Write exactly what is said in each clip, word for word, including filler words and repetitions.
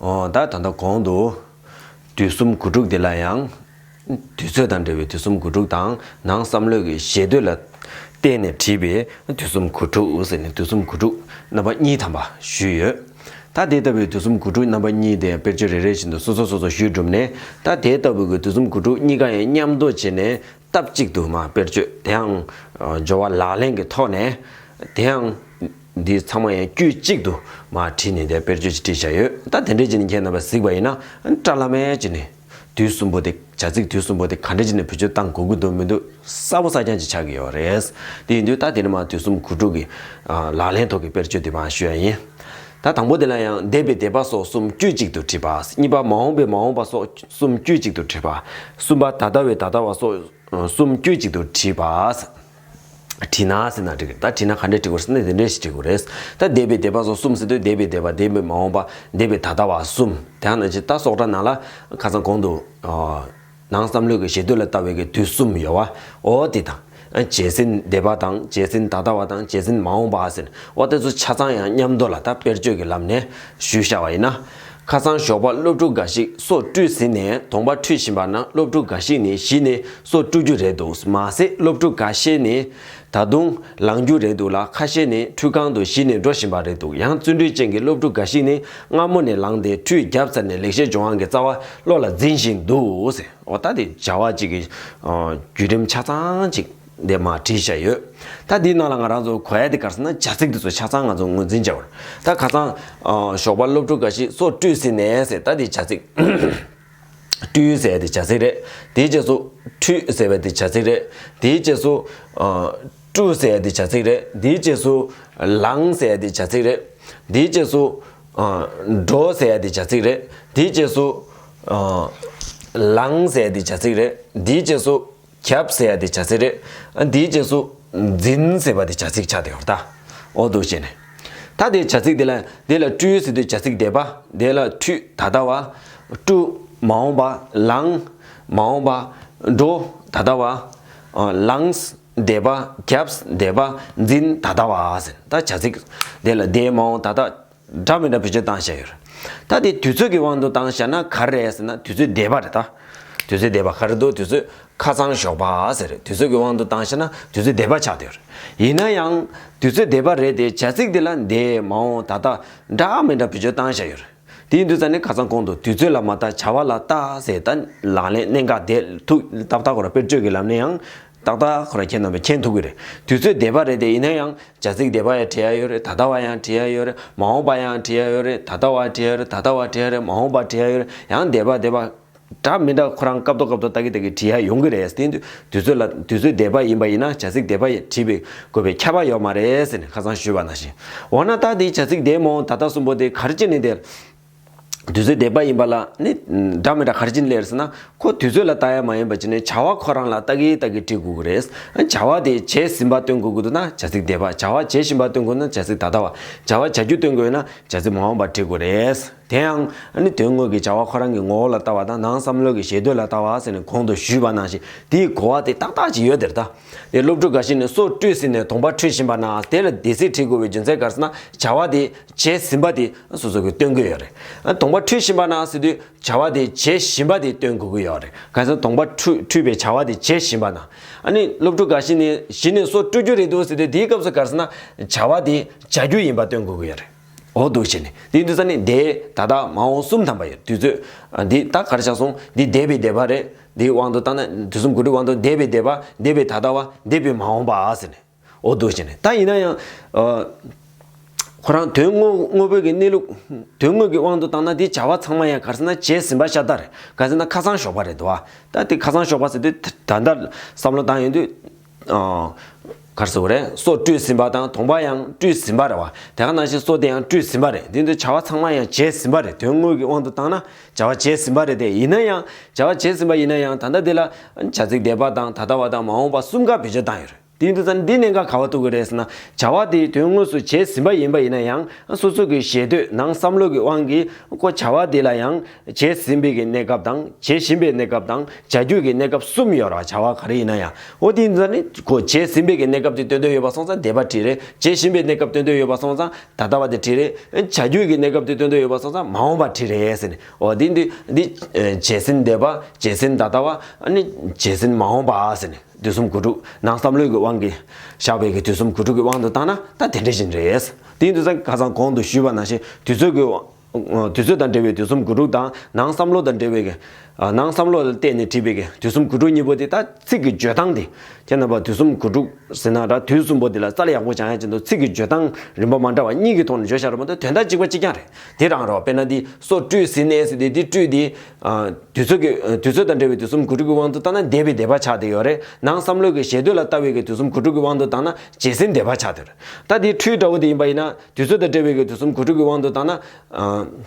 ཨོ་ད་ད་ལྟ་གོང་དུ་དུས་གསུམ་དགུ་ཕྲུགས་འདི་ལ་ཡང་དུས་ཚོད་དང་འབྲེལ་བའི་དུས་གསུམ་དགུ་ཕྲུགས་དང་ནང་བསམ་བློ་གི་ཞེ་འདོད་ལ་བརྟེན་ནས་བྲིས་པའི་དུས་གསུམ་དགུ་ཕྲུགས་ཟེར་ནས་དུས་གསུམ་དགུ་ཕྲུགས་རྣམ་པ་གཉིས་ཐམ་པ་ཞུས་ཡོད། ད་དེ་ལྟ་བུའི་དུས་གསུམ་དགུ་ཕྲུགས་རྣམ་པ་གཉིས་དེ་དཔེར་བརྗོད་རེ་རེ་བཞིན་དུ་སོ་སོ་སོ་སོ་ཞུས་གྲུབ་ནས། ད་དེ་ལྟ་བུ་གི་དུས་གསུམ་དགུ་ཕྲུགས་གཉིས་ཀ་ཡང་མཉམ་དུ་བྱས་ནས་སྟབས་གཅིག་ཏུ་མར་དཔེར་བརྗོད་དེའང་སྦྱོར་བ་ལག་ལེན་གྱི་ཐོག་ནས་དེའང་འདི་ཚང་མ་ཡང་དཀྱུས་གཅིག་ཏུ་མར་བྲིས་ནས་དེ་དཔེར་བརྗོད་ཅིག་བྲིས་བཞག་ཡོད། ད་དེ་འདྲའི་བྱས་ནས་ཁྱེད་རྣམ་པས་གཟིགས་པ་ཡིན་ན་བཀྲ་ལམ་མེར་བྱས་ནས་དུས་གསུམ་པོ་དེ། བྱ་ཚིག་དུས་གསུམ་པོ་དེ་ག་འདྲ་བྱས་ནས་བེད་སྤྱོད་བཏང་དགོས་ཀྱི་འདུག་མི་འདུག་གསལ་པོ་གསལ་རྐྱང་ཅིག་ཆགས་ཀྱི་ཡོད་རེད། དེ་ཡིན་དུས་ད་དེ་ནས་མར་དུས་གསུམ་དགུ་ཕྲུགས་ཀྱི་ཨ་ལག་ལེན་ཐོག་གི་དཔེར་བརྗོད་དེ་མར་ཞུ་ཡ་ཡིན། ད་དང་པོ་དེ་ལ་ཡང་འདས་པའི་འདས་པ་སོགས་གསུམ་དཀྱུས་གཅིག་ཏུ་བྲིས་པ། གཉིས་པ་མ་འོངས་པའི་མ་འོངས་པ་སོགས་གསུམ་དཀྱུས་གཅིག་ཏུ་བྲིས་པ། གསུམ་པ་ད་ལྟ་བའི་ད་ལྟ་བ་སོགས་གསུམ་དཀྱུས་གཅིག་ཏུ་བྲིས་པ། བྲིས་ན་ཟེར་ན་འགྲིག་གི། ད་བྲིས་ན་ག་འདྲས་བྲིས་དགོས་ཟེར་ན་དེ་འདྲས་ཞིག་བྲིས་དགོས་རེད། ད་འདས་པའི་འདས་པ་སོགས་གསུམ་ཟེར་དུས་འདས་པའི་འདས་པ། འདས་པའི་མ་འོངས་པ། འདས་པའི་ད་ལྟ་བ་གསུམ། དེ་ཡང་ན་ཅི་ད་སོགས་སྒྲ་ནང་ལ་ཁ་སང་གོང་དུ་ཨ་ནང་བསམ་བློ་གི་ཞེ་འདོད་ལ་ལྟ་བའི་གི་དུས་གསུམ་ཡོད་བ། འོ་དེ་དང་། ཨ་བྱས་ཟིན་འདས་པ་དང་བྱས་ཟིན་ད་ལྟ་བ་དང་བྱས་ཟིན་མ་འོངས་པ་ཟེར། འོ་དེ་ཚོ་ཆ་ཚང་ཡང་མཉམ་དུ་ལ་ད་དཔེར་བརྗོད་ཀྱི་ལམ་ནས་ཞུས་བཞག་པ་ཡིན་ན། ཁ་སང་ཞོགས་པ་སློབ་ཕྲུག་འགའ་ཞིག་སོ་བཀྲུས་ཟིན་ནས་གདོང་པ་འཁྲུད་བཞིན་པ་ན། སློབ་ཕྲུག་འགའ་ཞིག་ནི་གཞི་ནས་སོ་བཀྲུ་རྒྱུ་རེད་འདུག་མ་ཟད་སློབ་ཕྲུག་འགའ་ཤས་ནི་ད་དུང་ལངས་རྒྱུ་རེད་འདུག་ལ། ཁ་ཤས་ནི་འཁྲུད་ཁང་དུ་གཞི་ནས་འགྲོ་བཞིན་པ་རེད་འདུག་ཡང་བརྩོན་འགྲུས་ཅན་གྱི་སློབ་ཕྲུག་འགའ་ཞིག་ནི་སྔ་མོ་ནས་ལངས་ཏེ་འཁྲུད་བརྒྱབ་ཚར་ནས་ལེགས་བཤད་ལྗོན་དབང་གི་རྩ་བ་བློ་ལ་འཛིན་བཞིན་འདུག་ཟེར། འོ་ད་དེ་བྱ་བ་གཅིག་གི་ཨ་བརྒྱུད་རིམ་ཆ་ཚང་གཅིག་འདི་མར་བྲིས་བཞག་ཡོད། ད་འདིའི་ནང་ལ་ང་རང་ཚོ་གོ་ཡ་དེ་ག་རེ་ཟེར་ན་བྱ་ཚིག་དེ་ཚོ་ཆ་ཚང་ང་ཚོ་ངོས་འཛིན་བྱ་བར། ད་ཁ་སང་ཨ་ཞོགས་པ་སློབ་ཕྲུག་འགའ་ཞིག་སོ་བཀྲུས་ཟིན་ནས་ཟེར། ད་དེ་བྱ་ཚིག་བཀྲུས་ཟེར་ཡ་དེ་བྱ་ཚིག་རེད། དེའི་རྗེས་སུ་འཁྲུད་ཟེར་བ་དེ་བྱ་ཚིག་རེད། དེའི་རྗེས་སུ་ཨ་བཀྲུ་ཟེར་ཡ་དེ་བྱ་ཚིག་རེད། དེའི་རྗེས་སུ་ལངས་ཟེར་ཡ་དེ་བྱ་ཚིག་རེད། དེའི་རྗེས་སུ་ཨ་འགྲོ་ཟེར་ཡ་དེ་བྱ་ཚིག་རེད། དེའི་རྗེས་སུ་ཨ་ལངས་ཟེར་ཡ་དེ་བྱ་ཚིག་རེད། དེའི་རྗེས་སུ་བརྒྱབ་ཟེར་ཡ་དེ་བྱ་ཚིག་རེད། ཨ་དེའི་རྗེས་སུ་འཛིན་ཟེར་བ་དེ་བྱ་ཚིག་ཆགས་བསྡད་ཡོད་རེད་ད། འོ་འདུག་བྱས་ནས། ད་དེ་བྱ་ཚིག་དེ་ལ་དེ་ལ་བཀྲུས་ཟེར་དུས་བྱ་ཚིག་འདས་པ། དེ་ལ་འཁྲུད་ད་ལྟ་བ། བཀྲུ་མ་འོངས་པ། ལངས་མ་འོངས་པ། འགྲོ་ད་ལྟ་བ། ཨ་ལངས་འདས་པ། བརྒྱབ་འདས་པ། འཛིན་ད་ལྟ་བ་ཟེར། ད་བྱ་ཚིག་དེ་ལ་འདས་མ་འོངས་ད་ལྟ་འདྲ་མི་འདྲ་བེད་སྤྱོད་བཏང་བཞག་ཡོད་རེད། ད་དེ་དུས་ཚོད་ཀྱི་དབང་དུ་བཏང་བཞག་ན་ག་རེ་རེད་ཟེར་ན་དུས་ཚོད་འདས་པ་རེད་ད། དུས་ཚོད་འདས་པ་ག་རེ་འདུག་དུས་ཚོད་ཁ་སང་ཞོགས་པ་ཟེར་རེད། དུས་ཚོད་ཀྱི་དབང་དུ་བཏང་བཞག་ན་དུས་ཚོད་འདས་པ་ཆགས་བསྡད་ཡོད་རེད། ཡིན་ན་ཡང་དུས་ཚོད་འདས་པ་རེད་དེ་བྱ་ཚིག་དེ་ལ་འདས་མ་འོངས་ད་ལྟ་འདྲ་མི་འདྲ་བེད་སྤྱོད་བཏང་བཞག་ཡོད་རེད། དེ་ཡིན་དུས་ཙ་ནས་ཁ་སང་གོང་དུ་དུས་ཚོད་ལ་མ་ལྟ་བྱ་བ་ལ་ལྟ་ཟེར། ད་ལག་ལེན་གནད་འགག་དེ་ཐུག་ཏག་ཏག་ཁོ་ར་དཔེར་བརྗོད་ཀྱི་ལམ་ནས་ཡང་ཏག་ཏག་ཁོ་ར་ཁྱེད་རྣམ་པས་མཁྱེན་ཐུབ་ཀྱི་རེད། དུས་ཚོད་འདས་པ་རེད་དེ་ཡིན་ན་ཡང་བྱ་ཚིག་འདས་པ་ཡང་བྲིས་ཡ་ཡོད་རེད། ད་ལྟ་བ་ཡང་བྲིས་ཡ་ཡོད་རེད། མ་འོངས་པ་ཡང་བྲིས་ཡ་ཡོད་རེད། ད་ལྟ་བ་བྲིས་ཡ་ཡོད་རེད། ད་ལྟ་བ་བྲིས་ཡ་རེད། མ་འོངས་པ་བྲིས་ཡ་ཡོད་རེད། ཡང་འདས་པ་འདས་པ་འདྲ་མི་འདྲ་ཁོ་རང་སྐབས་ཐོག་སྐབས་ཐོག་ལྟ་གི་ལྟ་གི་བྲིས་ཡ་ཡོང་གི་རེད། དེ་དུས་དུས་ཚོད་ལ་དུས་ཚོད་འདས་པ་ཡིན་པ་ཡིན་ན་བྱ་ཚིག་འདས་པ་ཡི་བྲིས་པའི་དགོས་པའི་ཁྱབ་པ་ཡོད་མ་རེད་ཟེར་ནས་ཁ་སང་ཞུས་པ་ནང་བཞིན། འོ་ན་ད་དེ་བྱ་ཚིག་འདས་མ་འོངས་ད་ལྟ་གསུམ་པོ་དེ་ག་རེ་བྱས་ནས་དེ། དུས་ཚོད་འདས་པ་ཡིན་པ་ལ་ནི་འདྲ་མི་འདྲ་ག་རེ་བྱས་ནས་སླེབས་ཟེར་ན། ཁོ་དུས་ཚོད་ལ་ལྟ་ཡ་མ་ཡིན་པ་བྱས་ནས་བྱ་བ་ཁོ་རང་ལ་ལྟ་གི་ལྟ་གི་བྲིས་དགོས་ཀྱི་རེད། བྱ་བ་དེ་བྱས་ཟིན་པ་སྟོན་དགོས་ཀྱི་འདུག་ན་བྱ་ཚིག་འདས་པ། བྱ་བ་བྱེད་བཞིན་པ་སྟོན་དགོས་ན་བྱ་ཚིག་ད་ལྟ་བ། བྱ་བ་བྱ་རྒྱུ་སྟོན་དགོས་ན་བྱ་ཚིག་མ་འོངས་པ་བྲིས་དགོས་རེད། དེ་ཡང་ནི་དོན་དངོས་ཀྱི་བྱ་བ་ཁོ་རང་གི་ངོ་བོ་ལ་ལྟ་བ་དང་ནང་བསམ་བློ་གི་ཞེ་འདོད་ལ་ལྟ་བ་ཟེར་ནས་གོང་དུ་ཞུས་པ་ནང་བཞིན་དེའི་གོ་བ་དེ་ཏག་ཏག་ཅིག་ཡོད་དེ་རེད་ད། དེ་སློབ་ཕྲུག་འགའ་ཞིག་ནི་སོ་བཀྲུས་ཟིན་ནས་གདོང་པ་འཁྲུད་བཞིན་པ་ན་དེ་ལ་འདས་ཚིག་བྲིས་དགོས་པའི་རྒྱུ་མཚན་ག་རེ་ཟེར་ན་བྱ་བ་དེ་བྱས་ཟིན་པ་དེ་སོ་སོ་གིས་སྟོན་གྱི་ཡོད་རེད། ཨ་གདོང་པ་འཁྲུད་བཞིན་པ་ན་ཟེར་དུས་བྱ་བ་དེ་བྱེད་བཞིན་པ་དེ་སྟོན་དགོས་ཀྱི་ཡོད་རེད། གང་ཟེར་གདོང་པ་འཁྲུད་འཁྲུད་པའི་བྱ་བ་དེ་བྱེད་བཞིན་པ་ན། ཨ་ནི་སློབ་ཕྲུག་འགའ་ཞིག་ནི་གཞི་ནས་སོ་བཀྲུ་རྒྱུ་རེད་འདུག་ཟེར་དུས་དེའི་སྐབས་སུ་ག་རེ་ཟེར་ན་བྱ་བ་དེ་བྱ་རྒྱུ་ཡིན་པ་སྟོན་དགོས་ཀྱི་ཡོད་རེད། འོ་འདུག་བྱས་ནས་དེ་དུས་ཙ་ནི་འདས་ད་ལྟ་མ་འོངས་གསུམ་ཐམ་པ་ཡོད། དུས་ཚོད་འདི་ད་ག་རེ་ཆགས་སོང་། འདི་འདས་པའི་འདས་པ་རེད། འདིའི་དབང་དུ་བཏང་ན་དུས་གསུམ་དགུ་ཕྲུགས་དབང་དུ་འདས་པའི་འདས་པ། འདས་པའི་ད་ལྟ་བ། འདས་པའི་མ་འོངས་པ་ཟེར་ནས། འོ་འདུག་བྱས་ནས་ད་ཡིན་ན་ཡང་ཨ། ཁོ་རང་དོན་དངོས་དངོས་པོའི་གི་གནས་ལུགས་དོན་དངོས་ཀྱི་དབང་དུ་བཏང་ན་དེ་བྱ་བ་ཚང་མ་ཡང་ག་རེ་ཟེར་ན་བྱས་ཟིན་པ་ཤ་སྟག་རེད། ག་རེ་ཟེར་ན་ཁ་སང་ཞོགས་པ་རེད་འདུག་བ། ད་དེ་ཁ་སང་ཞོགས་པ་ཟེར་དུས་ད་ལྟ་བསམ་བློ་བཏང་ཡོང་དུས། ཨ། ག་རེ་ཟེར་དགོས་རེད། སོ་བཀྲུས་ཟིན་པ་དང་གདོང་པ་ཡང་བཀྲུས་ཟིན་པ་རེད་བ། དེ་ག་ནང་བཞིན་སོ་དེ་ཡང་བཀྲུས་ཟིན་པ་རེད། དེ་འདི་བྱ་བ་ཚང་མ་ཡང་བྱས་ཟིན་པ་རེད། དོན་དངོས་ཀྱི་དབང་དུ་བཏང་ན་བྱ་བ་བྱས་ཟིན་པ་རེད་དེ། ཡིན་ན་ཡང་བྱ་བ་བྱས་ཟིན་པ་ཡིན་ན་ཡང་ད་ལྟ་དེ་ལ་བྱ་ཚིག་འདས་པ་དང་ད་ལྟ་བ་དང་མ་འོངས་པ་གསུམ་ཀ་བེད་སྤྱོད་བཏང་ཡོད་རེད། དེ་ཡིན་དུས་ཙང་འདི་གནད་འགག་ག་བ་ཐུག་གི་རེད་ཟེར་ན། བྱ་བ་དེ་དོན་དངོས་སུ་བྱས་ཟིན་པ་ཡིན་པ་ཡིན་ན་ཡང་སོ་སོ་གི་ཞེ་འདོད་ནང་བསམ་བློ་གི་དབང་གིས་ཁོ་བྱ་བ་དེ་ལ་ཡང་བྱས་ཟིན་པའི་གི་གནས་སྐབས་དང་བྱེད་བཞིན་པའི་གནས་སྐབས་དང་བྱ་རྒྱུ་གི་གནས་སྐབས་གསུམ་ཡོད་ར། བྱ་བ་ག་རེ་ཡིན་ན་ཡང་། འོ་དེ་ཡིན་ཙང་ནི་ཁོ་བྱས་ཟིན་པའི་གི་གནས་སྐབས་དེ་སྟོན་དོན་ཡོད་པ་སོང་ཙང་འདས་པ་བྲིས་རེད། བྱེད་བཞིན་པའི་གནས་སྐབས་སྟོན་དོན་ཡོད་པ་སོང་ཙང་ད་ལྟ་བ་དེ་བྲིས་རེད། བྱ་རྒྱུ་གི་གནས་སྐབས་དེ་སྟོན་དོན་ཡོད་པ་སོང་ཙང་མ་འོངས་པ་བྲིས་རེད་ཟེར་ནས། འོ་དེ་འདི་འདི་བྱས་ཟིན་འདས་པ། བྱས་ཟིན་ད་ལྟ་བ། ཨ་ནི་བྱས་ཟིན་མ་འོངས་པ་ཟེར་ནས། དུས་གསུམ་དགུ་ཕྲུགས་ནང་བསམ་བློའི་གི་དབང་གིས་བཞག་པའི་གི་དུས་གསུམ་དགུ་ཕྲུགས་ཀྱི་དབང་དུ་བཏང་ན་ད་དེ་འདྲ་བཞིན་རེད། དེ་ཡིན་དུས་ཙང་ཁ་སང་གོང་དུ་ཞུས་པ་ནང་བཞིན་དུས་ཚོད་ཀྱི་དབང་དུས་ཚོད་དང་འབྲེལ་བའི་དུས་གསུམ་དགུ་ཕྲུགས་དང་ནང་བསམ་བློ་དང་འབྲེལ་བའི་གི་ནང་བསམ་བློ་ལ་བརྟེན་ནས་བྲིས་པའི་གི་དུས་གསུམ་དགུ་ཕྲུགས་གཉིས་པོ་དེ་ད་ཚིག་གི་བརྗོད་སྟངས་དེ། ཁྱེད་རྣམ་པ་དུས་གསུམ་དགུ་ཕྲུགས་ཟེར་ན་འདྲ། དུས་གསུམ་པོ་དེ་ལ་རྩ་ལ་ཡག་པོ་སྦྱང་ཡ་ཅན་དུ་ཚིག་གི་བརྗོད་སྟངས་རིམ་པ་མ་འདྲ་བ་གཉིས་ཀྱི་ཐོག་ནས་བརྗོད་བཞག་རེད་མ་གཏོགས་དོན་དག་གཅིག་པ་གཅིག་རྐྱང་རེད། དེ་རང་རེད་བ། དཔེར་ན་འདི་སོ་བཀྲུས་ཟིན་ནས་ཟེར་དེ་འདི་བཀྲུས་དེ། དུས་ཚོད་ཀྱི་དུས་ཚོད་དང་འབྲེལ་བའི་དུས་གསུམ་དགུ་ཕྲུགས་ཀྱི་དབང་དུ་བཏང་ན་འདས་པའི་འདས་པ་ཆགས་བསྡད་ཡོད་རེད། ནང་བསམ་བློ་གི་ཞེ་འདོད་ལ་ལྟ་བའི་གི་དུས་གསུམ་དགུ་ཕྲུགས་ཀྱི་དབང་དུ་བཏང་ན་བྱས་ཟིན་འདས་པ་ཆགས་བསྡད་ཡོད་རེད། ད་འདི་འཕྲུལ་འདྲ་བོ་དེ་ཡིན་པ་ཡིན་ན་དུས་ཚོད་དང་འབྲེལ་བའི་གི་དུས་གསུམ་དགུ་ཕྲུགས་ཀྱི་དབང་དུ་བཏང་ན།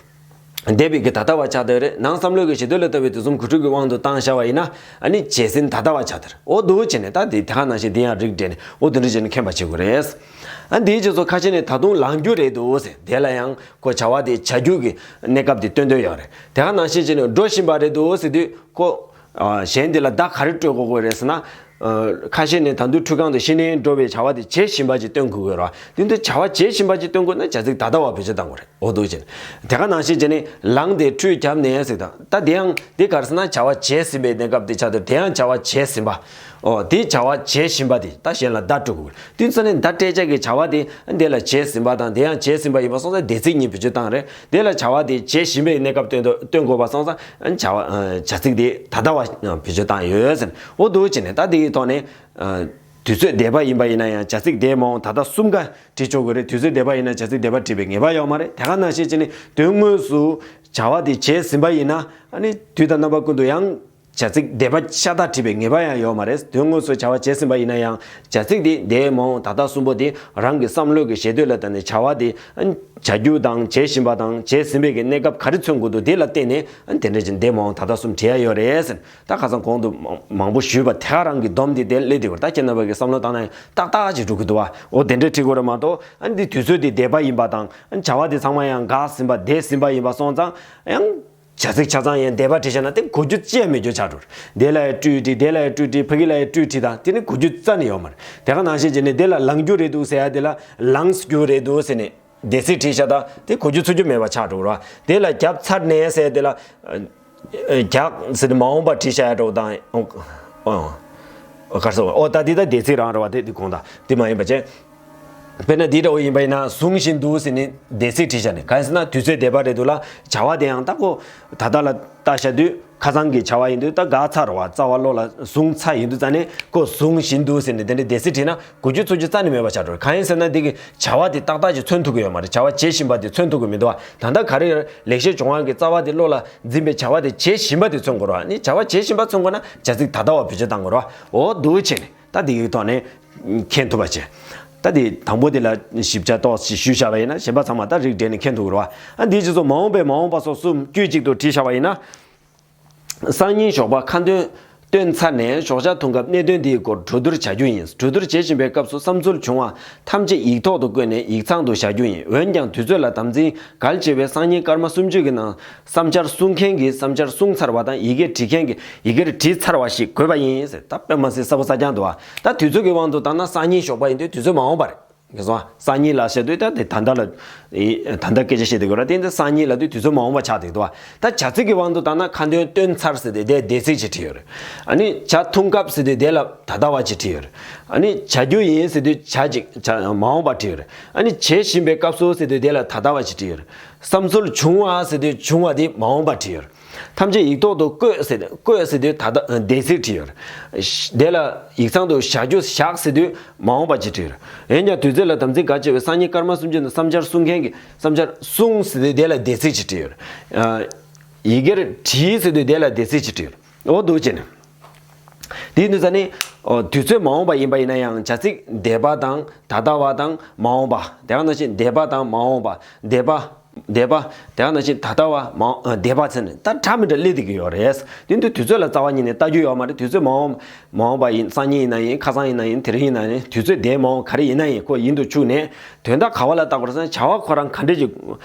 འདས་པའི་གི་ད་ལྟ་བ་ཆགས་བསྡད་ཡོད་རེད། ནང་བསམ་བློ་གི་ཞེ་འདོད་ལ་ལྟ་བའི་དུས་གསུམ་དགུ་ཕྲུགས་ཀྱི་དབང་དུ་བཏང་བཞག་པ་ཡིན་ན། ཨ་ནི་བྱས་ཟིན་ད་ལྟ་བ་ཆགས་བསྡད་ཡོད་རེད། འོ་འདུག་བྱས་ནས་ད་འདི་དེ་ག་ནང་བཞིན་འདི་ཡང་རིགས་འགྲེ་ནས་འོ་དེ་འདྲ་བྱས་ནས་མཁྱེན་པ་བྱེད་དགོས་རེད། ཨ་འདིའི་རྗེས་སུ་ཁ་ཤས་ནས་ད་དུང་ལངས་རྒྱུ་རེད་འདུག་ཟེར། དེ་ལ་ཡང་ཁོ་བྱ་བ་དེ་བྱ་རྒྱུ་གི་གནས་སྐབས་དེ་སྟོན་དོན་ཡོད་རེད། དེ་ག་ནང་བཞིན་བྱས་ནས་འགྲོ་བཞིན་པ་རེད་འདུག་ཟེར་དུས་ཁོ། ཨ་གཞན་དེ་ལ་བརྡ་ག་རེ་སྤྲོད་དགོས་དགོས་རེད་ཟེར་ན། ཨ་ཁ་ཤས་ནས་ད་དུང་འཕྲུལ་ཁང་དུ་ཕྱི་ནས་འགྲོ་བའི་བྱ་བ་དེ་བྱེད་བཞིན་པ་ཅིག་སྟོན་དགོས་ཀྱི་རེད་བ། དེ་འདི་བྱ་བ་བྱེད་བཞིན་པ་ཅིག་སྟོན་དགོས་ན་བྱ་ཚིག་ད་ལྟ་བ་བེད་སྤྱོད་གཏང་དགོས་རེད། འོ་འདུག་བྱས་ནས། དེ་ག་ནང་བཞིན་བྱས་ནས་ལངས་ཏེ་ཁྲུས་བརྒྱབ་ནས་ཟེར་དང་། ད་དེ་ཡང་དེ་ག་རེ་ཟེར་ན་བྱ་བ་བྱས་ཟིན་པའི་གནས་སྐབས་དེ་ཆགས་ཏེ་དེ་ཡང་བྱ་བ་བྱས་ཟིན་པ། ཨོ་དེ་བྱ་བ་བྱས་བཞིན་པ་དེ་ད་གཞན་ལ་བརྡ་སྤྲོད་དགོས། དུས་ཚོད་ནས་བརྡ་སྤྲད་བྱ་གི་བྱ་བ་དེ་འདི་ལ་བྱས་ཟིན་པ་དང་དེ་ཡང་བྱས་ཟིན་པ་ཡིན་པ་སོང་ཙང་འདས་ཚིག་གཉིས་བེད་སྤྱོད་བཏང་རེད། དེ་ལ་བྱ་བ་དེ་བྱས་བཞིན་པའི་གནས་སྐབས་སྟོན་དུ་སྟོན་དགོས་པ་སོང་ཙང་བྱ་བ་བྱ་ཚིག་དེ་ད་ལྟ་བ་བེད་སྤྱོད་བཏང་ཡོད་ཟེར། ཨོ་འདུག་བྱས་ནས་ད་དེ་གི་ཐོག་ནས། དུས་ཚོད་འདས་པ་ཡིན་པ་ཡིན་ན་ཡང་བྱ་ཚིག་འདས་མ་འོངས་ད་ལྟ་གསུམ་ཀ་བྲིས་ཆོག་གི་རེད། དུས་ཚོད་འདས་པ་ཡིན་ན་བྱ་ཚིག་འདས་པ་བྲིས་པའི་ངེས་པ་ཡོད་མ་རེད། དེ་ག་ནང་བཞིན་བྱས་ནས་དོན་དངོས་སུ་བྱ་བ་དེ་བྱས་ཟིན་པ་ཡིན་ན་ཨ་ནི་དུས་དང་རྣམ་པ་ཀུན་ཏུ་ཡང་བྱ་ཚིག་འདས་པ་ཤ་སྟག་བྲིས་པའི་ངེས་པ་ཡང་ཡོད་མ་རེད། དོན་དངོས་སུ་བྱ་བ་བྱས་ཟིན་པ་ཡིན་ན་ཡང་བྱ་ཚིག་དེ་འདས་མ་འོངས་ད་ལྟ་གསུམ་པོ་དེ་རང་གི་བསམ་བློ་གི་ཞེ་འདོད་ལ་བརྟེན་ནས་བྱ་བ་དེ་བྱ་རྒྱུ་དང་བྱེད་བཞིན་པ་དང་བྱས་ཟིན་པའི་གི་གནས་སྐབས་ག་རེ་མཚོན་དགོས་འདུག་དེ་ལ་བརྟེན་ནས་དེ་འདྲ་ཅིག་འདས་མ་འོངས་ད་ལྟ་གསུམ་བྲིས་ཡ་ཡོད་རེད་ཟེར། ད་ཁ་སང་གོང་དུ་མང་པོ་ཞུས་པ་དེ་ག་རང་གི་སྡོམ་འདི་དེ་སླེབས་དེ་བར་ད་ཁྱེད་རྣམ་པ་གི་བསམ་བློ་བཏང་ན་ཡང་ཏག་ཏག་ཅིག་འགྲོ་གི་འདུག་བ། འོ་དེ་འདྲས་བྲིས་དགོས་རེད་མ་གཏོགས་ཨ་ནི་འདི་དུས་ཚོད་འདི་འདས་པ་ཡིན་པ་དང་ཨ་ནི་བྱ་བ་འདི་ཚང་མ་ཡང་འགག་ཟིན་པ་འདས་ཟིན་པ་ཡིན་པ་སོང་ཙང་ཡང་བྱ་ཚིག་ཆ་ཚང་ཡང་འདས་པ་བྲིས་བཞག་ན་དེ་གོ་རྒྱུ་ཅི་ཡང་མེད་རྒྱུ་ཆགས་འགྲོ་རེད། འདི་ལ་ཡང་སྤྲོས་བྲིས་འདི་ལ་ཡང་སྤྲོས་བྲིས་ཕ་གི་ལ་ཡང་སྤྲོས་བྲིས་དང་དེ་ནི་གོ་རྒྱུ་རྩ་ནས་ཡོད་མ་རེད། དེ་ག་ནང་བཞིན་བྱས་ནས་འདི་ལ་ལངས་རྒྱུ་རེད་འདུག་ཟེར་ཡ་འདི་ལ་ལངས་རྒྱུ་རེད་འདུག་ཟེར་ནས། འདས་ཚིག་བྲིས་ཤག་ད་དེ་གོ་རྒྱུ་ཚོར་རྒྱུ་མེད་པ་ཆགས་འགྲོ་ར། དེ་ལ་རྒྱབ་ཚར་ནས་ཟེར་དེ་ལ་རྒྱག་ཟེར་ནས་མ་འོངས་པ་བྲིས་ཤག་ཡ་འགྲོ་དང་། ཨོ་གར་སོང་ཨོ་ད་དེ་ད་འདས་ཚིག་རང་ར་བ་དེ་དེ་གོང་དང་དེ་མ་ཡིན་པ་བྱས། དཔེར་ན་འདི་འདྲ་བོ་ཡིན་པ་ཡིན་ན་བཟུང་བཞིན་འདུག་ཟེར་ནས་འདས་ཚིག་བྲིས་ཤག་ནས་གང་ཡིན་ཟེར་ན་དུས་ཚོད་འདས་པ་རེད་འདུག་ལ་བྱ་བ་དེ་ཡང་ད་གོ་ད་ལྟ་ལ་ལྟ་ཤ་དུས། ཁ་སང་གི་བྱ་བ་ཡིན་དུས་ད་འགག་ཚར་བ་རྩ་བ་བློ་ལ་བཟུང་ཚར་ཡིན་དུས་ཙང་ནས་ཁོ་བཟུང་བཞིན་འདུག་ཟེར་ནས་དེ་འདྲའི་འདས་ཚིག་བྲིས་ན་གོ་རྒྱུ་ཚོར་རྒྱུ་རྩ་ནས་མེད་པ་ཆགས་འགྲོ། གང་ཡིན་ཟེར་ན་འདི་གི་བྱ་བ་དེ་ཏག་ཏག་ཅིག་མཚོན་ཐུབ་ཀྱི་ཡོད་མ་རེད། བྱ་བ་བྱེད་བཞིན་པ་དེ་མཚོན་ཐུབ་ཀྱི་མི་འདུག་བ། ད་ལྟ་ག་རེ་ཡོད་ལེགས་བཤད་ལྗོན་དབང་གི་རྩ་བ་དེ་བློ་ལ་འཛིན་པའི་བྱ་བ་དེ་བྱེད་བཞིན་པ་དེ་མཚོན་དགོས་རེད་བ། ནི་བྱ་བ་བྱེད་བཞིན་པ་མཚོན་དགོས་ན་བྱ་ཚིག་ད་ལྟ་བ་བེད་སྤྱོད་གཏང་དགོས་རེད་བ། འོ་འདུག་བྱས་ནས་ད་འདི་གི་ཐོག་ནས་མཁྱེན་ཐུབ་པ་བྱས། ད་དེ་དང་པོ་དེ་ལ་ཞིབ་ཆ་ཏོག་ཙམ་ཞུས་བཞག་པ་ཡིན་ན་གཞན་པ་ཚང་མ་ད་རིགས་འགྲེ་ནས་མཁྱེན་ཐུབ་ཀྱི་རེད་བ། ཨ་འདིའི་རྗེས་སུ་མ་འོངས་པའི་མ་འོངས་པ་སོགས་གསུམ་དཀྱུས་གཅིག་ཏུ་བྲིས་བཞག་པ་ཡིན་ན། སང་ཉིན་ཞོགས་པ་ཁ་འདོན་བཏོན་ཚར་ནས་ཞོགས་ཇ་འཐུང་སྐབས་གནད་དོན་འདིའི་སྐོར་གྲོས་བསྡུར་བྱ་རྒྱུ་ཡིན། གྲོས་བསྡུར་བྱེད་བཞིན་པའི་སྐབས་སུ་བསམ་ཚུལ་བྱུང་བ་ཐམས་ཅད་ཡིག་ཐོག་ཏུ་བཀོད་ནས་ཡིག་ཚང་དུ་བཞག་རྒྱུ་ཡིན། འོན་ཀྱང་དུས་ཚོད་ལ་དམ་འཛིན་གལ་ཆེ་བས་སང་ཉིན་སྐར་མ་སུམ་ཅུ་གི་ནང་བསམ་འཆར་གསུང་མཁན་གྱིས་བསམ་འཆར་གསུང་ཚར་བ་དང་ཡི་གེར་བྲིས་མཁན་གྱིས་ཡི་གེར་བྲིས་ཚར་བ་ཞིག་དགོས་པ་ཡིན་ཟེར། ད་དཔེ་མ་སྲིད་གསལ་པོ་གསལ་རྐྱང་འདུག་བ། ད་དུས་ཚོད་ཀྱི་དབང་དུ་བཏང་ན་སང་ཉིན་ཞོགས་པ་ཡིན་དུས་དུས་ཚོད་མ་འོངས་པ་རེད། ངེས་སོང་ཨ། སང་ཉིན་ལ་བཤད་དུས་ད་དེ་ད་ལྟ་ལ། ཨེ། ད་ལྟ་སྐད་ཆ་བཤད་དེ་དགོས་ར། དེ་འདི་སང་ཉིན་ལ་དུས་དུས་ཚོད་མ་འོངས་པ་ཆགས་བསྡད་འདུག་བ། ད་བྱ་ཚིག་གི་དབང་དུ་བཏང་ན་ཁ་འདོན་བཏོན་ཚར་ཟེར་དུས་དེ་འདས་ཚིག་ཅིག་བྲིས་ཡོད་རེད། ཨ་ནི་ཇ་འཐུང་སྐབས་ཟེར་དུས་དེ་ལ་ད་ལྟ་བ་ཅིག་བྲིས་ཡོད་རེད། ཨ་ནི་བྱ་རྒྱུ་ཡིན་ཟེར་དུས་བྱ་ཅིག་བྱ་མ་འོངས་པ་བྲིས་ཡོད་རེད། ཨ་ནི་བྱེད་བཞིན་པའི་སྐབས་སུ་ཟེར་དུས་དེ་ལ་ད་ལྟ་བ་ཅིག་བྲིས་ཡོད་རེད། བསམ་ཚུལ་བྱུང་བ་ཟེར་དུས་བྱུང་བ་དེ་མ་འོངས་པ་བྲིས་ཡོད་རེད། ཐམས་ཅད་ཡིག་ཐོག་ཏུ་བཀོད་ཟེར་ཏེ་བཀོད་ཟེར་དུས་ད་ལྟ་འདས་ཚིག་བྲིས་ཡོད་རེད། དེ་ལ་ཡིག་ཚང་དུ་བཞག་རྒྱུ་བཞག་ཟེར་དུས་མ་འོངས་པ་ཅིག་བྲིས་ཡོད་རེད། འོན་ཀྱང་དུས་ཚོད་ལ་དམ་འཛིན་གལ་ཆེ་བས་སང་ཉིན་སྐར་མ་སུམ་ཅུ་ནང་བསམ་འཆར་གསུང་མཁན་གྱིས་བསམ་འཆར་གསུང་ཟེར་དུས་དེ་ལ་འདས་ཚིག་ཅིག་བྲིས་ཡོད་རེད། ཡི་གེར་བྲིས་ཟེར་དུས་དེ་ལ་འདས་ཚིག་ཅིག་བྲིས་ཡོད་རེད། འོ་འདུག་བྱས་ནས། དེའི་དུས་ཚོད་ནི། དུས་ཚོད་མ་འོངས་པ་ཡིན་པ་ཡིན་ན་ཡང་བྱ་ཚིག་འདས་པ་དང་ད་ལྟ་བ་དང་མ་འོངས་པ། དེ་ག་ནང་བཞིན་འདས་པ་དང་མ་འོངས་པ། འདས་པ། འདས་པ། དེ་ག་ནང་བཞིན་ད་ལྟ་བ། མ་འོངས་འདས་པ་ཚེ་ནི་ད་འདྲ་མི་འདྲ་སླེབས་བསྡད་ཀྱི་ཡོད་རེད། དེ་དུས་དུས་ཚོད་ལ་རྩ་བ་ཉིད་ནས་ལྟ་རྒྱུ་ཡོད་མ་རེད། དུས་ཚོད་མ་འོངས་མ་འོངས་པ་ཡིན། སང་ཉིན་ཡིན་ན་ཡིན། ཁ་སང་ཡིན་ན་ཡིན། དེ་རིང་ཡིན་ན་ཡིན། དུས་ཚོད་འདས་མ་འོངས་ག་རེ་ཡིན་ན་ཡིན། ཁོ་ཡིན་དུ་ཆུག་ནས་དོན་དག་ག་བ་ལ་བལྟ་དགོས་རེད་ཟེར་ན། བྱ་བ་ཁོ་རང་ག་འདྲ་ཅིག་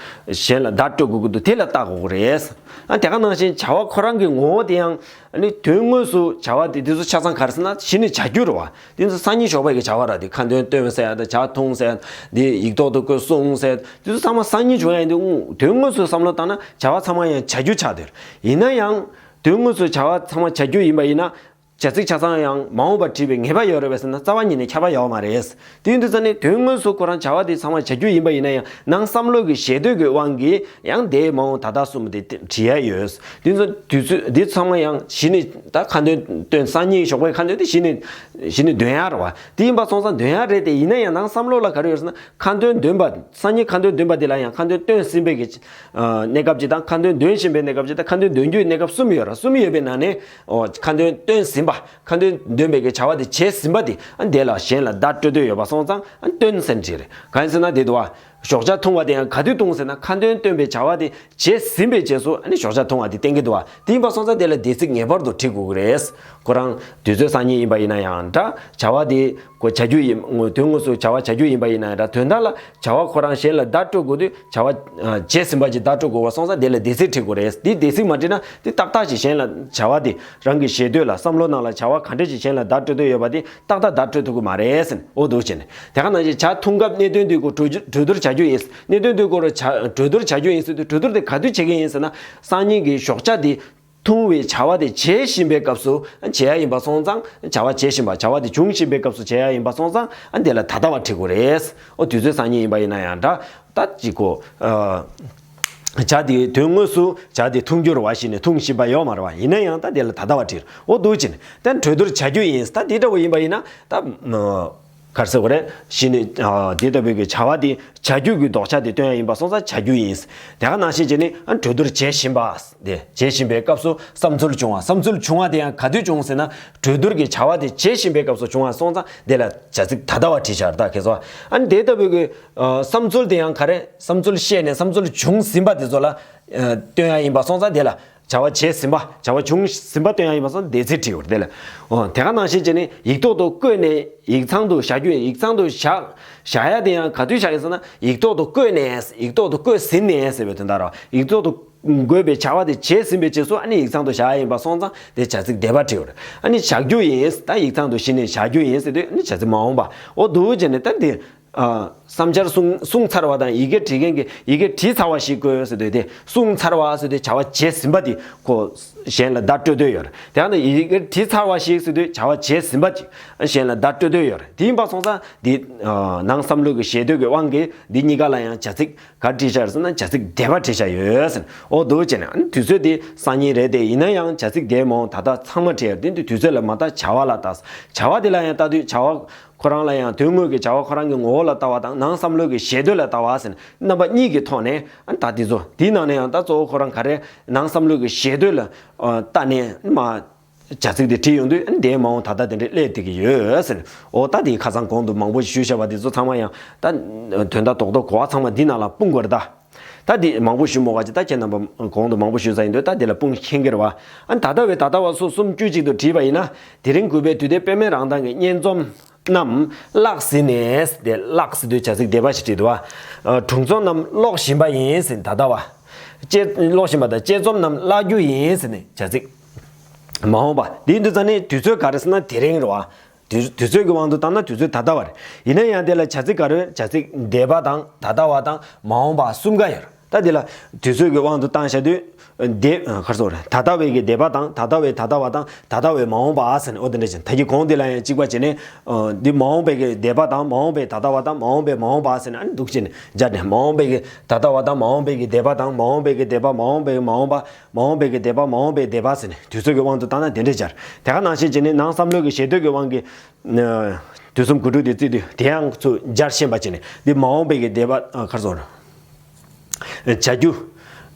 གཞན་ལ་བརྡ་སྤྲོད་དགོས་ཀྱི་འདུག་དེ་ལ་བལྟ་དགོས་ཀྱི་རེད། ཨ་དེ་ག་ནང་བཞིན་བྱ་བ་ཁོ་རང་གི་ངོ་བོ་དེ་ཡང་། ཨ་ནི་དོན་དངོས་སུ་བྱ་བ་དེ་དེ་ཚོ་ཆ་ཚང་ག་རེ་ཟེར་ན། གཞི་ནས་བྱ་རྒྱུ་རེད་བ། དེ་ཚོ་སང་ཉིན་ཞོགས་པའི་གི་བྱ་བ་ར། དེ་ཁ་འདོན་སྟོན་ཟེར་ཡ་དང་། ཇ་འཐུང་ཟེར་ཡ། འདི་ཡིག་ཐོག་ཏུ་བཀོད་གསུང་ཟེར་ཡ། དེ་ཚོ་ཚང་མ་སང་ཉིན་བྱུང་ཡ་ཡིན་དུས། དོན་དངོས་སུ་བསམ་བློ་བཏང་ན་བྱ་བ་ཚང་མ་ཡང་བྱ་རྒྱུ་ཆགས་བསྡད་ཡོད་རེད། ཡིན་ན་ཡང་དོན་དངོས་སུ་བྱ་བ་ཚང་མ་བྱ་རྒྱུ་ཡིན་པ་ཡིན་ན། བྱ་ཚིག་ཆ་ཚང་ཡང་མ་འོངས་པར་བྲིས་པའི་ངེས་པ་ཡོད་རེད་པས་ཟེར་ན། རྩ་བ་ཉིད་ནས་ཁྱབ་པ་ཡོད་མ་རེད། དེ་ཡིན་དུས་ཙང་ནས་དོན་དངོས་སུ་ཁོ་རང་བྱ་བ་དེ་ཚང་མ་བྱ་རྒྱུ་ཡིན་པ་ཡིན་ན་ཡང་། ནང་བསམ་བློ་གི་ཞེ་འདོད་ཀྱི་དབང་གིས་ཡང་འདས་མ་འོངས་ད་ལྟ་གསུམ་དེ་བྲིས་ཡ་ཡོད། དེ་ཚོ་དུས་ཚོད་འདི་ཚང་མ་ཡང་གཞི་ནས་ད་ཁ་འདོན་སྟོན། སང་ཉིན་ཞོགས་པའི་ཁ་འདོན་དེ་གཞི་ནས་གཞི་ནས་འདོན་ཡ་རེད་བ། དེ་ཡིན་པ་སོང་ཙང་འདོན་ཡ་རེད་དེ། ཡིན་ན་ཡང་ནང་བསམ་བློ་ལ་ག་རེ་ཡོད་ཟེར་ན། ཁ་འདོན་འདོན་པ། སང་ཉིན་ཁ་འདོན་འདོན་པ་དེ་ལ་ཡང་ཁ་འདོན་སྟོན་ཟིན་པའི་གི་ཨ་གནས་སྐབས་ཅིག་དང་། ཁ་འདོན་འདོན་བཞིན་པའི་གནས་སྐབས་ཅིག་དང་། ཁ་འདོན་འདོན་རྒྱུའི་གནས་སྐབས་གསུམ་ཡོད་ར། གསུམ་ཡོད་པའི་ནང་ནས། ཨོ། ཁ་འདོན་སྟོན་ཟིན་པ། ཁ་འདོན་འདོན་པའི་གི་བྱ་བ་དེ་བྱས་ཟིན་པ་དེ། ཨ་དེ་ལ་གཞན་ལ་བརྡ་སྤྲོད་འདོད་ཡོད་པ་སོང་ཙང་། ཨ་སྟོན་ཟེར་བྲིས་རེད། གང་ཡིན་ཟེར་ན་དེ་འདུག་བ། ཞོགས་ཇ་འཐུང་བ་དེ་ཡང་ག་དུས་འཐུང་ཟེར་ན། ཁ་འདོན་སྟོན་པའི་བྱ་བ་དེ་བྱས་ཟིན་པའི་རྗེས་སུ། ཨ་ནི་ཞོགས་ཇ་འཐུང་བ་དེ་བསྟན་གྱི་འདུག་བ། དེ་ཡིན་པ་སོང་ཙང་དེ་ལ་འདས་ཚིག་ངེས་པར་དུ་བྲིས་དགོས་ཀྱི་རེད། ཁོ་རང་དུས་ཚོད་སང་ཉིན་ཡིན་པ་ཡིན་ན་ཡང་འདྲ། བྱ་བ་དེ་ཁོ་བྱ་རྒྱུ་ཡིན། དོན་དངོས་སུ་བྱ་བ་བྱ་རྒྱུ་ཡིན་པ་ཡིན་ན་ཡང་འདྲ། དོན་དག་ལ་བྱ་བ་ཁོ་རང་གཞན་ལ་བརྡ་སྤྲོད་དགོས་དུས། བྱ་བ་ཨ་བྱས་ཟིན་པ་ཅིག་བརྡ་སྤྲོད་དགོས་པ་སོང་ཙང་དེ་ལ་འདས་ཚིག་བྲིས་དགོས་རེད། དེ་འདས་ཚིག་མ་བྲིས་ན་དེ་ཏག་ཏག་ཅིག་གཞན་ལ་བྱ་བ་དེ། རང་གི་ཞེ་འདོད་ལ། བསམ་བློ་ནང་ལ་བྱ་བ་ག་འདྲ་ཅིག་གཞན་ལ་བརྡ་སྤྲོད་འདོད་ཡོད་པ་དེ་ཏག་ཏག་བརྡ་སྤྲོད་ཐུབ་ཀྱི་མ་རེད་ཟེར། འོ་འདུག་བྱས་ནས། དེ་ག་ནང་བཞིན་ཇ་འཐུང་སྐབས་གནད་དོན་དེ་ཁོ་གྲོས་གྲོས་བསྡུར་བྱ་རྒྱུ་ཡིན། གནད་དོན་དེ་ཁོ་རང་ཇ་གྲོས་བསྡུར་བྱ་རྒྱུ་ཡིན་ཟེར་དུས། གྲོས་བསྡུར་དེ་ག་དུས་བྱེད་ཀྱི་ཡིན་ཟེར་ན། སང་ཉིན་གྱི་ཞོགས་ཇ་དེ་འཐུང་བའི་བྱ་བ་དེ་བྱེད་བཞིན་པའི་སྐབས་སུ་བྱེད་ཡ་ཡིན་པ་སོང་ཙང་། བྱ་བ་བྱེད་བཞིན་པ། བྱ་བ་དེ་འབྱུང་བཞིན་པའི་སྐབས་སུ་བྱེད་ཡ་ཡིན་པ་སོང་ཙང་། ཨ་དེ་ལ་ད་ལྟ་བ་བྲིས་དགོས་རེད། ཨོ་དུས་ཚོད་སང་ཉིན་ཡིན་པ་ཡིན་ན་ཡང་འདྲ། ད་ཅིག་གོ། ཨ། ཇ་དེ་དོན་དངོས་སུ་ཇ་དེ་འཐུང་རྒྱུ་རེད་བ། གཞི་ནས་འཐུང་བཞིན་པ་ཡོད་མ་རེད་བ། ཡིན་ན་ཡང་ད་དེ་ལ་ད་ལྟ་བ་བྲིས། ཨོ་འདུག་བྱས་ནས་ད་གྲོས་བསྡུར་བྱ་རྒྱུ་ཡིན། ད་དེ་འདྲ་བོ་ཡིན་པ་ཡིན་ན་ད། ག་རེ་ཟེར་དགོས་རེད། གཞི་ནས་ཨ་དེ་ལྟ་བུའི་གི་བྱ་བ་དེ་བྱ་རྒྱུ་གི་ལྡོག་ཆ་དེ་སྟོན་ཡ་ཡིན་པ་སོང་ཙང་བྱ་རྒྱུ་ཡིན། དེ་ག་ནང་བཞིན་བྱས་ནས། ཨ་གྲོས་བསྡུར་བྱེད་བཞིན་པ། དེ་བྱེད་བཞིན་པའི་སྐབས་སུ་བསམ་ཚུལ་བྱུང་བ། བསམ་ཚུལ་བྱུང་བ་དེ་ཡང་ག་དུས་བྱུང་ཟེར་ན། གྲོས་བསྡུར་གྱི་བྱ་བ་དེ་བྱེད་བཞིན་པའི་སྐབས་སུ་བྱུང་བ་སོང་ཙང་དེ་ལ་བྱ་ཚིག་ད་ལྟ་བ་བྲིས་བཞག་རེད། ད་ཁྱེད་ཚོ། ཨ་ནི་དེ་ལྟ་བུའི་གི་ཨ་བསམ་ཚུལ་དེ་ཡང་ག་རེ། བསམ་ཚུལ་བཤད་ནས། བསམ་ཚུལ་བྱུང་ཟིན་པ་དེ་ཚོ་ལ་ཨ་སྟོན་ཡ་ཡིན་པ་སོང་ཙང་དེ་ལ། བྱ་བ་བྱས་ཟིན་པ། བྱ་བ་བྱུང་ཟིན་པ་སྟོན་ཡ་ཡིན་པ་སོང་ཙང་འདས་ཚིག་བྲིས་ཡོད་རེད། དེ་ལ། ཨོ་དེ་ག་ནང་བཞིན་བྱས་ནས་ཡིག་ཐོག་ཏུ་བཀོད་ནས་ཡིག་ཚང་དུ་བཞག་རྒྱུ་ཡིན། ཡིག་ཚང་དུ་བཞག་བཞག་ཡ་དེ་ཡང་ག་དུས་བཞག་ཡིན་ཟེར་ན། ཡིག་ཐོག་ཏུ་བཀོད་ནས། ཡིག་ཐོག་ཏུ་བཀོད་ཟིན་ནས་ཟེར་བའི་དོན་དག་རེད། ཡིག་ཐོག་ཏུ་འགོད་པའི་བྱ་བ་དེ་བྱས་ཟིན་པའི་རྗེས་སུ་ཨ་ནི་ཡིག་ཚང་དུ་བཞག་ཡ་ཡིན་པ་སོང་ཙང་དེ་བྱ་ཚིག་འདས་པ་བྲིས་ཡོད་རེད། ཨ་ནི་བཞག་རྒྱུ་ཡིན། ད་ཡིག་ཚང་དུ་གཞི་ནས་བཞག་རྒྱུ་ཡིན་ཟེར་དུས། ཨ་ནི་བྱ་ཚིག་མ་འོངས་པ། ཨོ་འདུག་བྱས་ནས་ད་འདི། ཨ་བསམ་འཆར་གསུང་གསུང་ཚར་བ་དང་། ཡི་གེ་འབྲི་མཁན་གྱིས་ཡི་གེ་བྲིས་ཚར་བ་ཞིག་དགོས་ཟེར་དུས། དེ་གསུང་ཚར་བ་ཟེར་དུས་བྱ་བ་བྱས་ཟིན་པ་དེ་ཁོ་གཞན་ལ་བརྡ་སྤྲོད་འདོད་ཡོད་རེད། དེ་ཡང་ན་ཡི་གེ་བྲིས་ཚར་བ་ཞིག་ཟེར་དུས་བྱ་བ་བྱས་ཟིན་པ་ཅིག་གཞན་ལ་བརྡ་སྤྲོད་འདོད་ཡོད་རེད། དེ་ཡིན་པ་སོང་ཙང་འདི་ཨ་ནང་བསམ་བློ་གི་ཞེ་འདོད་ཀྱི་དབང་གིས་འདི་གཉིས་ཀ་ལ་ཡང་བྱ་ཚིག་ག་རེ་བྲིས་བཞག་ཟེར་ན། བྱ་ཚིག་འདས་པ་བྲིས་བཞག་ཡོད་ཟེར། ཨོ་འདུག་བྱས་ནས། ཨ་ནི་དུས་ཚོད་དེ་སང་ཉིན་རེད་དེ། ཡིན་ན་ཡང་བྱ་ཚིག་འདས་མ་འོངས་ད་ལྟ་ཚང་མ་བྲིས་ཡོད་རེད། དེ་དུས་ཚོད་ལ་མ་ལྟ། བྱ་བ་ལ་ལྟ། བྱ་བ་དེ་ལ་ཡང་ལྟ་དུས་བྱ་བ་ཁོ་རང་ལ་ཡང་དོན་དངོས་ཀྱི་བྱ་བ་ཁོ་རང་གི་ངོ་བོ་ལ་ལྟ་བ་དང་། ནང་བསམ་བློ་གི་ཞེ་འདོད་ལ་ལྟ་བ་ཟེར་ནས་རྣམ་པ་གཉིས་ཀྱི་ཐོག་ནས། ཨ་ད་དེ་ཚོ་དེའི་ནང་ནས་ཡང་ད་གཙོ་བོ་ཁོ་རང་ག་རེ། ནང་བསམ་བློ་གི་ཞེ་འདོད་ལ་ཨ་ལྟ་ནས་མ་བྱ་ཚིག་དེ་བྲིས་ཡོང་དུས། ཨ་འདས་མ་འོངས་ད་ལྟ་དེ་འདྲས་སླེབས་བསྡད་ཀྱི་ཡོད་ཟེར། འོ་ད་དེ་ཁ་སང་གོང་དུ་མང་པོ་ཞུས་བཞག་པ་དེ་ཚོ་ཚང་མ་ཡང་ད་དོན་དག་རྡོག་རྡོག་གོ་བ་ཚང་མ་འདི་ནང་ལ་སྤུངས་དགོས་རེད་ད། ད་འདི་མང་པོ་ཞུ་མོ་ག་ཅི། ད་ཁྱེད་རྣམ་པ་གོང་དུ་མང་པོ་ཞུས་ཚར་ཡིན་དུས། ད་འདི་ལ་སྤུངས་མཁྱེན་གྱི་རེད་བ། ཨ་ད་ལྟ་བའི་ད་ལྟ་བ་སོགས་གསུམ་དཀྱུས་གཅིག་ཏུ་བྲིས་པ་ཡིན་ན། དེ་རིང་གུས་པས་དུས་དེབ་པད་མའི་རང་མདངས་ཀྱི་སྙན་རྩོམ་རྣམས་བཀླགས་ཟིན་ནས། དེ་བཀླགས་ཟེར་དུས་བྱ་ཚིག་འདས་པ་ཞིག་བྲིས་འདུག་བ། ཨ་དྲུང་འཚོ་རྣམས་ཀློག་བཞིན་པ་ཡིན་ཟེར་ནས་ད་ལྟ་བ། དཔྱད་ཀློག་བཞིན་པ་དང་དཔྱད་རྩོམ་རྣམས་བཀླག་རྒྱུ་ཡིན་ཟེར་ནས་བྱ་ཚིག་མ་འོངས་པ། དེ་ཡིན་དུས་ཙང་ནས་དུས་ཚོད་ག་རེ་ཟེར་ན་དེ་རིང་རེད་བ། དུས་དུས་ཚོད་ཀྱི་དབང་དུ་བཏང་ན་དུས་ཚོད་ད་ལྟ་བ་རེད། ཡིན་ན་ཡང་དེ་ལ་བྱ་ཚིག་ག་རེ། བྱ་ཚིག་འདས་པ་དང་། ད་ལྟ་བ་དང་། མ་འོངས་པ་གསུམ་ཀ་ཡོད་རེད། ད་དེ་ལ་དུས་ཚོད་ཀྱི་དབང་དུ་བཏང་བཞག་དུས། འདས། ཨ་ག་རེ་ཟེར་དགོས་རེད། ད་ལྟ་བའི་གི་འདས་པ་དང་། ད་ལྟ་བའི་ད་ལྟ་བ་དང་། ད་ལྟ་བའི་མ་འོངས་པ་ཟེར་ནས། འོ་དེ་འདྲ་བྱས་ནས། ད་གིན་གོང་དེ་ལ་ཡང་གཅིག་པ་བྱས་ནས། ཨ་འདི་མ་འོངས་པའི་གི་འདས་པ་དང་། མ་འོངས་པའི་ད་ལྟ་བ་དང་། མ་འོངས་པའི་མ་འོངས་པ་ཟེར་ནས། ཨ་ནི་འདུག་བྱས་ནས་སྦྱར་ནས། མ་འོངས་པའི་གི་ད་ལྟ་བ་དང་། མ་འོངས་པའི་གི་འདས་པ་དང་། མ་འོངས་པའི་གི་འདས་པ། མ་འོངས་པའི་མ་འོངས་པ། མ་འོངས་པའི་གི་འདས་པ། མ་འོངས་པའི་འདས་པ་ཟེར་ནས་དུས་ཚོད་ཀྱི་དབང་དུ་བཏང་ན་དེ་འདྲས་སྦྱར། དེ་ག་ནང་བཞིན་བྱས་ནས་ནང་བསམ་བློ་གི་ཞེ་འདོད་ཀྱི་དབང་གིས། ཨ་དུས་གསུམ་དགུ་ཕྲུགས་དེ་བརྩིས་དུས། དེ་ཡང་ཚུར་སྦྱར་ཤེས་པ་བྱས་ནས། འདི་མ་འོངས་པའི་གི་འདས་པ། ཨ་ག་རེ་ཟེར་དགོས་རེད། བྱ་རྒྱུ།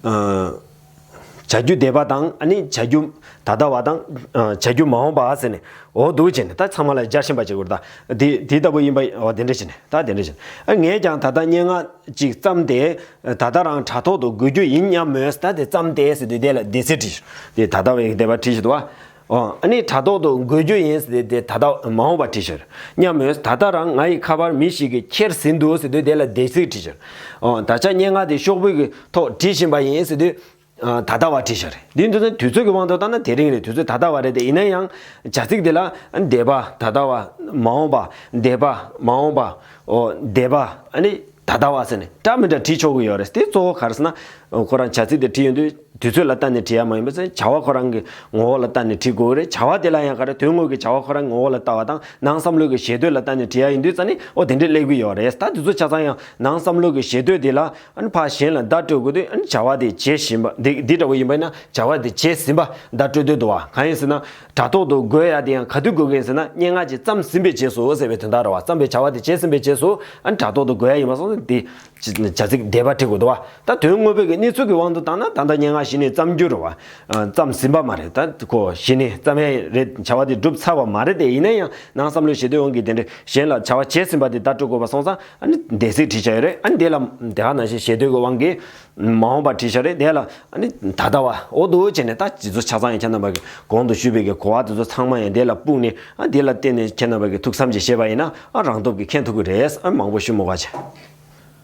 ཨ་ བྱ་རྒྱུ་འདས་པ་དང་ཨ་ནི་བྱ་རྒྱུ་ད་ལྟ་བ་དང་བྱ་རྒྱུ་མ་འོངས་པ་ཟེར་ནས་འོ་འདུག་བྱས་ནས་ད་ཚང་མ་ལ་སྦྱར་བཞིན་པ་བྱེད་དགོས་རེད་ད། དེ་དེ་ལྟ་བུ་ཡིན་པ་འོ་དེ་འདྲ་བྱས་ནས་ད་དེ་འདྲ་བྱས་ནས་ཨ་ངས་ཀྱང་ད་ལྟ་སྙན་ངག་ཅིག་བརྩམས་ཏེ་ད་ལྟ་རང་དྲ་ཐོག་ཏུ་འགོད་རྒྱུ་ཡིན་སྙམ་མོད། ད་དེ་བརྩམས་ཏེ་ཟེར་དུས་དེ་ལ་འདས་ཚིག་བྲིས། དེ་ད་ལྟ་བའི་འདས་པ་བྲིས་བཞིན་འདུག་བ། ཨོ། ཨ་ནི་དྲ་ཐོག་ཏུ་འགོད་རྒྱུ་ཡིན་ཟེར་ཏེ་དེ་ད་ལྟ་མ་འོངས་པ་བྲིས་ཤར། སྙམ་མོད། ད་ལྟ་རང་ང་ཡི་ཁ་པར་མི་ཞིག་གིས་ཁྱེར་ཟིན་འདུག་ཟེར་དུས་དེ་ལ་འདས་ཚིག་བྲིས་ཤར། ཨོ། ད་ཆ་སྙན་ངག་དེ་ཤོག་བུའི་གི་ཐོག་བྲིས་བཞིན་པ་ཡིན་ཟེར་དུས། ཨ་ད་ལྟ་བ་བྲིས་ཤར། འདི་འདུག་ན་དུས་ཚོད་ཀྱི་དབང་དུ་བཏང་ན་དེ་རིང་རེད། དུས་ཚོད་ད་ལྟ་བ་རེད་དེ་ཡིན་ན་ཡང་བྱ་ཚིག་དེ་ལ་འདས་པ་ད་ལྟ་བ་མ་འོངས་པ་འདས་པ་མ་འོངས་པ་ཨོ་འདས་པ་ཨ་ནི། ད་ལྟ་བ་ཟེར་ནས་འདྲ་མི་འདྲ་བྲིས་ཆོག་གི་ཡོད་རེད། དེ་གཙོ་བོ་ག་རེ་ཟེར་ན། ཁོ་རང་བྱ་ཚིག་དེ་བྲིས་ཡོང་དུས་དུས་ཚོད་ལ་བལྟས་ནས་བྲིས་ཡ་མ་ཡིན་པ་ཟེར་བྱ་བ་ཁོ་རང་གི་ངོ་བོ་ལ་བལྟས་ནས་བྲིས་དགོས་ཀྱི་རེད། བྱ་བ་དེ་ལ་ཡང་ག་རེ་དོན་དངོས་ཀྱི་བྱ་བ་ཁོ་རང་ངོ་བོ་ལ་ལྟ་བ་དང་ནང་བསམ་བློ་གི་ཞེ་འདོད་ལ་བལྟས་ནས་བྲིས་ཡ་ཡིན་དུས་ཙ་ནི་ཨོ་དེ་འདྲས་སླེབས་ཀྱི་ཡོད་རེད། ད་དེ་ཚོ་ཆ་ཚང་ཡང་ནང་བསམ་བློ་གི་ཞེ་འདོད་དེ་ལ་ཨ་ནི་ཕར་གཞན་ལ་བརྡ་སྤྲོད་དགོས་དུས་ཨ་ནི་བྱ་བ་དེ་བྱེད་བཞིན་པ་འདི་འདི་འདྲ་བོ་ཡིན་པ་ཡིན་ན་བྱ་བ་དེ་བྱེད་ཟིན་པ་བརྡ་སྤྲོད་འདོད་འདུག་བ། གང་ཡིན་ཟེར་ན། དྲ་ཐོག་ཏུ་འགོད་ཡ་དེ་ཡང་ག་དུས་འགོད་ཀྱི་ཡིན་ཟེར་ན་སྙན་ངག་ཅིག་བརྩམས་ཟིན་པའི་རྗེས་སུ་ཟེར་བའི་དོན་དག་རེད་བ། བརྩམས་པའི་བྱ་བ་དེ་བྱས་ཟིན་པའི་རྗེས་སུ་ཨ་ནི་དྲ་ཐོག་ཏུ་འགོད་ཡ་ཡིན་པ་སོང་ཙང་དེ་བྱ་ཚིག་འདས་པ་བྲིས་དགོས་འདུག་བ། ད་དོན་དངོས་པོའི་གི་གནས་ཚུལ་གྱི་དབང་དུ་བཏང་ན་ད་ལྟ་སྙན་ངག་གཞི་ནས་བརྩམས་རྒྱུ་རེད་བ། བརྩམས་ཟིན་པ་མ་རེད། ད་ཁོ་གཞི་ནས་བརྩམས་ཡ་རེད། བྱ་བ་དེ་གྲུབ་ཚར་བ་མ་རེད་དེ་ཡིན་ན་ཡང་ནང་བསམ་བློ་ཞེ་འདོད་དབང་གིས་དེ་འདྲ་གཞན་ལ་བྱ་བ་བྱས་ཟིན་པ་དེ་བརྡ་སྤྲོད་དགོས་པ་སོང་ཙང་ཨ་ནི་འདས་ཚིག་བྲིས་བྱ་ཡོད་རེད། ཨ་ནི་དེ་ལ་དེ་ག་ནང་བཞིན་ཞེ་འདོད་ཀྱི་དབང་གིས། མ་འོངས་པ་བྲིས་བཞག་རེད། དེ་ལ་ཨ་ནི་ད་ལྟ་བ་འོ་འདུག་བྱས་ནས་ད་དེ་ཚོ་ཆ་ཚང་ཡང་ཁྱེད་རྣམ་པ་གི་གོང་དུ་ཞུས་པའི་གི་གོ་བ་དེ་ཚོ་ཚང་མ་ཡང་དེ་ལ་སྤུངས་ནས་ཨ་དེ་ལ་བརྟེན་ནས་ཁྱེད་རྣམ་པ་གི་ཐུགས་བསམ་ཅིག་བཞེས་པ་ཡིན་ན་ཨ་རང་སྟོབས་ཀྱིས་མཁྱེན་ཐུབ་ཀྱི་རེད། ཨ་མང་པོ་ཞུ་མི་དགོས་བྱས།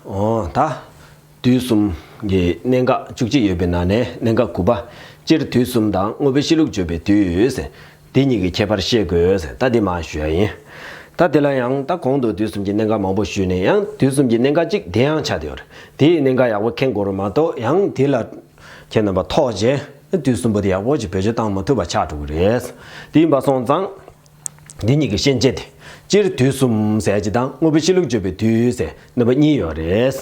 འོ་ད་དུས་གསུམ་གྱི་གནད་འགག་བཅུ་གཅིག་ཡོད་པའི་ནང་ནས་གནད་འགག་དགུ་པ། སྤྱིར་དུས་གསུམ་དང་དངོས་པོའི་གཤིས་ལུགས་བརྗོད་པའི་དུས་ཟེར། དེ་གཉིས་ཀྱི་ཁྱད་པར་ཤེས་དགོས་ཟེར་ད་འདི་མར་ཞུ་ཡ་ཡིན། ད་དེ་ལ་ཡང་ད་གོང་དུ་དུས་གསུམ་གྱི་གནད་འགག་མང་པོ་ཞུས་ནས་ཡང་དུས་གསུམ་གྱི་གནད་འགག་གཅིག་དེ་ཡང་ཆགས་བསྡད་ཡོད་རེད། དེའི་གནད་འགག་ཡག་པོ་མཁྱེན་དགོས་རེད་མ་གཏོགས་ཡང་དེ་ལ་ཁྱེད་རྣམ་པ་ཐོག་རྗེས་དུས་གསུམ་པོ་དེ་ཡག་པོ་ཅིག་བེད་སྤྱོད་བཏང་མ་ཐུབ་པ་ཆགས་འགྲོ་གི་རེད། དེ་ཡིན་པ་སོང་ཙང་། འདི་གཉིས་ཀྱི་ཤན་འབྱེད་དེ། སྤྱིར་དུས་གསུམ་ཟེར་གྱི་དང་དངོས་པོའི་གཤིས་ལུགས་བརྗོད་པའི་དུས་ཟེར་རྣམ་པ་གཉིས་ཡོད་རེད།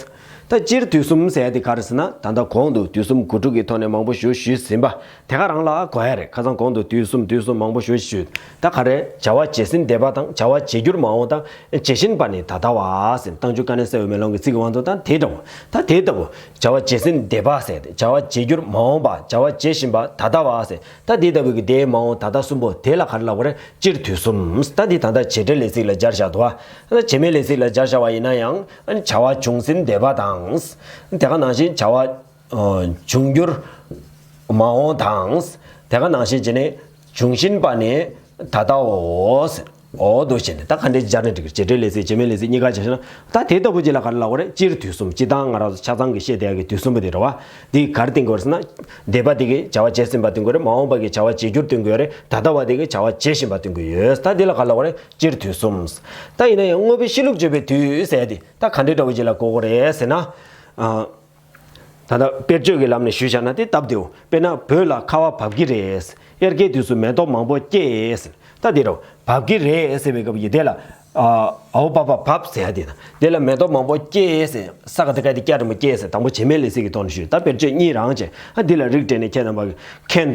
ད་སྤྱིར་དུས་གསུམ་ཟེར་དེ་ག་རེ་ཟེར་ན་ད་ལྟ་གོང་དུ་དུས་གསུམ་དགུ་ཕྲུགས་ཀྱི་ཐོག་ནས་མང་པོ་ཞུ་ཞུས་ཟིན་པ་དེ་ག་རང་ལ་གོ་ཡ་རེད། ཁ་སང་གོང་དུ་དུས་གསུམ་དུས་གསུམ་མང་པོ་ཞུ་ཞུས་ད་ག་རེ་བྱ་བ་བྱས་ཟིན་འདས་པ་དང་བྱ་བ་བྱེད་འགྱུར་མ་འོངས་དང་བྱེད་བཞིན་པ་ནི་ད་ལྟ་བ་ཟེར་བཏང་ཆུ་དཀའ་ནས་སེལ་བའི་མེ་ལོང་གི་ཚིག་གི་དབང་དུ་ད་དེ་འདྲ་བོ་ད་དེ་ལྟ་བུ་བྱ་བ་བྱས་ཟིན་འདས་པ་ཟེར་ཏེ་བྱ་བ་བྱེད་འགྱུར་མ་འོངས་པ་བྱ་བ་བྱེད་བཞིན་པ་ད་ལྟ་བ་ཟེར་ད་དེ་ལྟ་བུ་གི་དེའི་མ་འོངས་ད་ལྟ་གསུམ་པོ་དེ་ལ་ག་རེ་ལབ་དགོས་རེད། སྤྱིར་དུས་གསུམ། ད་འདི་ད་ལྟ་བྱེད་འབྲེལ་ལས་ཚིག་ལ་སྦྱར་བཞག་འདུག་བ། ད་བྱེད་མེད་ལས་ཚིག་ལ་སྦྱར་བཞག་པ་ཡིན་ན་ཡང་ཨ་ནི་བྱ་བ་བྱུང་ཟིན་འདས་པ་དང་། དེ་ག་ནང་བཞིན་བྱ་བ་ཨ་འབྱུང་འགྱུར་མ་འོངས་དང་། དེ་ག་ནང་བཞིན་བྱས་ནས་འབྱུང་བཞིན་པ་ནི་ད་ལྟའོ། འོ་འདུག་བྱས་ནས་ད་ག་འདྲས་སྦྱར་ན་འགྲིག་གི་རེད། བྱེད་འབྲེལ་ལས་ཚིག་བྱེད་མེད་ལས་ཚིག་གཉིས་ཀ་སྦྱར་ན་ད་དེ་ལྟ་བུ་ཅིག་ལ་ག་རེ་ལབ་དགོས་རེད། སྤྱིར་དུས་གསུམ། སྤྱིར་བཏང་ང་རང་ཚོ་ཆ་ཚང་གི་བཤད་བསྡད་ཡག་གི་དུས་གསུམ་པོ་དེ་རེད་བ། འདི་ག་རེ་བསྟན་དགོས་རེད་ཟེར་ན། འདས་པ་དེ་གི་བྱ་བ་བྱས་ཟིན་པ་སྟོན་གྱི་ཡོད་རེད། མ་འོངས་པ་གི་བྱ་བ་བྱེད་འགྱུར་སྟོན་གྱི་ཡོད་རེད། ད་ལྟ་བ་དེ་གི་བྱ་བ་བྱེད་བཞིན་པ་སྟོན་གྱི་ཡོད། ད་འདི་ལ་ག་རེ་ལབ་དགོས་རེད། སྤྱིར་དུས་གསུམ། ད་ཡིན་ན་ཡང་དངོས་པོའི་གཤིས་ལུགས་བརྗོད་པའི་དུས་ཟེར་ཡ་དེ་ད་ག་འདྲའི་འདྲ་བོ་ཅིག་ལ་གོ་དགོས་རེད་ཟེར་ན། ཨ། ད་ལྟ་དཔེར་བརྗོད་ཀྱི་ལམ་ནས་ཞུས་བཞག་ན་དེ་སྟབས་བདེའོ། དཔེར་ན་བོད་ལ་ཁ་བ་བབས་ཀྱི་རེད། དབྱར་ཁའི་དུས་སུ་མེ་ཏོག་མང་པོ་སྐྱེས། ད་འདི་རེད། བབས་ཀྱི་རེད་ཟེར་བའི་སྐབས་ཀྱི་དེ་ལ། ཨ་འོ་བ་བ་བབས་ཟེར་ཡ་དེ་དང་དེ་ལ་མེ་ཏོག་མང་པོ་སྐྱེས་ཟེར་ས་ག་དེ་ག་དེ་སྐྱ་རིང་པོ་སྐྱེས་ཟེར་དང་པོ་བྱེད་མེད་ལས་ཚིག་གི་ཐོག་ནས་ཞུས། ད་དཔེར་བརྗོད་གཉིས་རང་བྱས་ཨ་འདི་ལ་རིགས་བསྒྲེས་ནས་ཁྱེད་རྣམ་པ་གིས་མཁྱེན་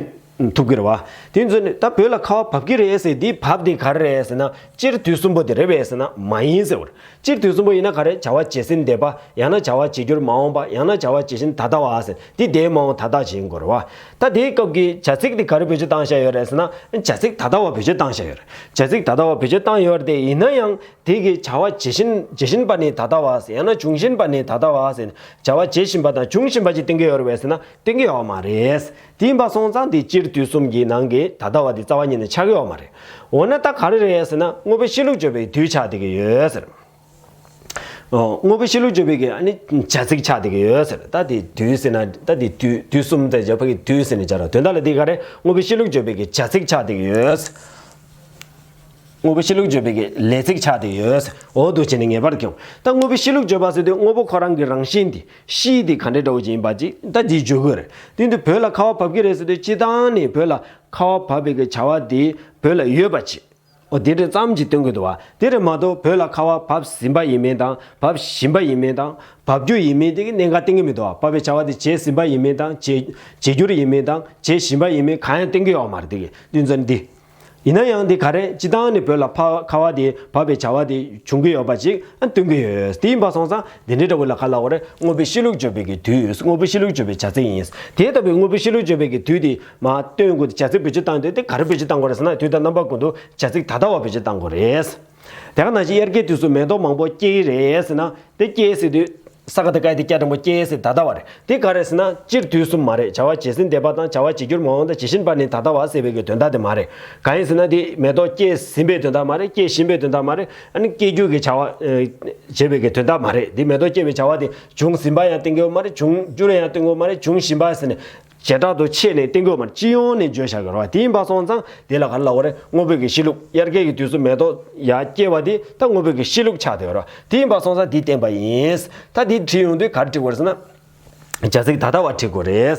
ཐུབ་ཀྱི་རེད་བ། དེ་ཚོ་ནི་ད་བོད་ལ་ཁ་བ་བབས་ཀྱི་རེད་ཟེར་འདི་བབས་དེ་ག་རེ་རེད་ཟེར་ན་སྤྱིར་དུས་གསུམ་པོ་དེ་རེད་པས་ཟེར་ན་མ་ཡིན་ཟེར་བ་རེད། སྤྱིར་དུས་གསུམ་པོ་ཡིན་ན་ག་རེ་བྱ་བ་བྱས་ཟིན་འདས་པ་ཡང་ན་བྱ་བ་བྱེད་འགྱུར་མ་འོངས་པ་ཡང་ན་བྱ་བ་བྱེད་བཞིན་ད་ལྟ་བ་ཟེར་འདི་དེའི་མ་འོངས་ད་ལྟ་བྱེད་ཡིན་དགོས་རེད་བ། ད་དེའི་སྐབས་ཀྱི་བྱ་ཚིག་འདི་ག་རེ་བེད་སྤྱོད་བཏང་བཞག་ཡོད་རེད་ཟེར་ན་བྱ་ཚིག་ད་ལྟ་བ་བེད་སྤྱོད་བཏང་བཞག་ཡོད་རེད། བྱ་ཚིག་ད་ལྟ་བ་བེད་སྤྱོད་བཏང་ཡོད་རེད་དེ་ཡིན་ན་ཡང་དེ་གི་བྱ་བ་བྱེད་བཞིན་བྱེད་བཞིན་པ་ནི་ད་ལྟ་བ་ཟེར་ཡང་ན་འབྱུང་བཞིན་པ་ནི་ད་ལྟ་བ་ཟེར་བྱ་བ་བྱེད་བཞིན་པ་དང་འབྱུང་བཞིན་པ་ཅིག་བསྟན་གྱི་ཡོད་རེད་པས་ཟེར་ན་བསྟན་གྱི་ཡོད་མ་རེད། དེ་ཡིན་པ་སོང་ཙང་དེ་སྤྱིར་དུས་གསུམ་གྱི་ནང་གི་ད་ལྟ་བ་དེ་རྩ་བ་ཉིད་ནས་ཆགས་ཀྱི་ཡོད་མ་རེད། འོ་ན་ད་ག་རེ་རེད་ཟེར་ན་དངོས་པོའི་གཤིས་ལུགས་བརྗོད་པའི་དུས་ཆགས་བསྡད་ཀྱི་ཡོད་ཟེར། ཨོ། དངོས་པོའི་གཤིས་ལུགས་བརྗོད་པའི་གི་ཨ་ནི་བྱ་ཚིག་ཆགས་བསྡད་ཀྱི་ཡོད་ཟེར། ད་དེ་དུས་ཟེར་ན་ད་དེ་དུས་དུས་གསུམ་དེ་རྒྱ་ཕ་གི་དུས་ཟེར་ནས་སྦྱར་ར། དོན་དག་ལ་དེ་ག་རེ་དངོས་པོའི་གཤིས་ལུགས་བརྗོད་པའི་གི་བྱ་ཚིག་ཆགས་བསྡད་ཀྱི་ཡོད། དངོས་པོའི་གཤིས་ལུགས་བརྗོད་པའི་གི་ལས་ཚིག་ཆགས་བསྡད་ཡོད་ཟེར། འོ་འདུག་བྱས་ནས་ངེས་པར་སྐྱོང་། ད་དངོས་པོའི་གཤིས་ལུགས་བརྗོད་པ་ཟེར་དུས་དངོས་པོ་ཁོ་རང་གི་རང་བཞིན་དེ་གཤིས་དེ་ག་འདྲའི་འདྲ་བོ་ཅིག་ཡིན་པ་ཅིག་ད་དེ་བརྗོད་དགོས་རེད། དེ་དུས་བོད་ལ་ཁ་བ་བབས་ཀྱི་རེད་ཟེར་དུས་སྤྱིར་བཏང་ནས་བོད་ལ་ཁ་བ་བབས་པའི་གི་བྱ་བ་དེ་བོད་ལ་ཡོད་པ་ཅིག་འོ་དེ་འདྲ་ཙམ་གྱིས་སྟོན་གྱི་འདུག་བ། དེ་རེད་མ་གཏོགས་བོད་ལ་ཁ་བ་བབས་ཟིན་པ་ཡིན་མིན་དང་བབས་བཞིན་པ་ཡིན་མིན་དང་བབས་རྒྱུ་ཡིན་མིན་དེ་གི་གནད་འགག་བསྟན་གྱི་མི་འདུག་བ། བབས་པའི་བྱ་བ་དེ་བྱས་ཟིན་པ་ཡིན་མིན་དང་བྱེད་བྱེད་འགྱུར་ཡིན་མིན་དང་བྱེད་བཞིན་པ་ཡིན་མིན་གང་ཡང་བསྟན་གྱི་ཡོད་མ་རེད། དེ་གི་དུས་ཚོད་འདི་ ཡིན་ན་ཡང་འདི་ག་རེ་སྤྱིར་བཏང་ནས་བོད་ལ་ཕ་ཁ་བ་དེ་བབས་པའི་བྱ་བ་དེ་བྱུང་གི་ཡོད་པ་ཅིག་ཨ་སྟོན་གི་ཡོད། དེ་ཡིན་པ་སོང་ཙང་དེ་འདྲའི་འདྲ་བོ་ལ་ག་ལབ་དགོས་རེད། དངོས་པོའི་གཤིས་ལུགས་བརྗོད་པའི་གི་དུས། དངོས་པོའི་གཤིས་ལུགས་བརྗོད་པའི་བྱ་ཚིག་ཡིན། དེ་ལྟ་བུའི་དངོས་པོའི་གཤིས་ལུགས་བརྗོད་པའི་གི་དུས་དེ་མ་སྟོན་དགོས། བྱ་ཚིག་བེད་སྤྱོད་བཏང་དུས་དེ་ག་རེ་བེད་སྤྱོད་བཏང་དགོས་རེད་ཟེར་ན། དུས་དང་རྣམ་པ་ཀུན་ཏུ་བྱ་ཚིག་ད་ལྟ་བ་བེད་སྤྱོད་བཏང་དགོས་རེད། དེ་ག་ནང་བཞིན་དབྱར་ཁའི་དུས་སུ་མེ་ཏོག་མང་པོ་སྐྱེ་གི་རེད་ཟེར་ན། དེ་སྐྱེ་ཟེར་དུས་ས་ག་ད་སྐའི་དེ་སྐྱ་འགྲེང་བུ་སྐྱེ་ཟེར་ད་ལྟ་བ་རེད། དེ་ག་རེ་ཟེར་ན་སྤྱིར་དུས་གསུམ་མ་རེད། བྱ་བ་བྱས་ཟིན་འདས་པ་དང་བྱ་བ་བྱེད་འགྱུར་མ་འོངས་དང་ཇི་བཞིན་པ་ནི་ད་ལྟ་བ་ཟེར་བའི་གི་དོན་དག་དེ་མ་རེད། གང་ཡིན་ཟེར་ན་དེ་མེ་ཏོག་སྐྱེ་ཟིན་པའི་དོན་དག་མ་རེད། སྐྱེ་བཞིན་པའི་དོན་དག་མ་རེད། ཨ་ནི་སྐྱེ་རྒྱུ་གི་བྱ་བ་ཨ་བྱེད་པའི་གི་དོན་དག་མ་རེད། དེ་མེ་ཏོག་སྐྱེ་བའི་བྱ་བ་དེ་བྱུང་ཟིན་པ་ཡང་སྟོན་གྱི་ཡོད་མ་རེད། བྱུང་འགྱུར་ཡང་སྟོན་གྱི་ཡོད་མ་རེད། བྱུང་བཞིན་པ་ཟེར་ནས་བྱེ་བྲག་ཏུ་ཕྱེ་ནས་སྟོན་གྱི་ཡོད་མ་རེད། སྤྱི་ཡོངས་ནས་བརྗོད་བཞག་གི་རེད་བ། དེ་ཡིན་པ་སོང་ཙང་དེ་ལ་ག་རེ་ལབ་དགོས་རེད། དངོས་པོའི་གི་གཤིས་ལུགས། དབྱར་ཁའི་གི་དུས་སུ་མེ་ཏོག་ཡར་སྐྱེ་བ་དེ་ད་དངོས་པོའི་གི་གཤིས་ལུགས་ཆགས་བསྡད་ཡོད་རེད་བ། དེ་ཡིན་པ་སོང་ཙང་དེ་བསྟན་པ་ཡིན། ད་དེ་བྲིས་ཡོང་དུས་ག་རེ་བྲིས་དགོས་རེད་ཟེར་ན། བྱ་ཚིག་ད་ལྟ་བ་བྲིས་དགོས་རེད།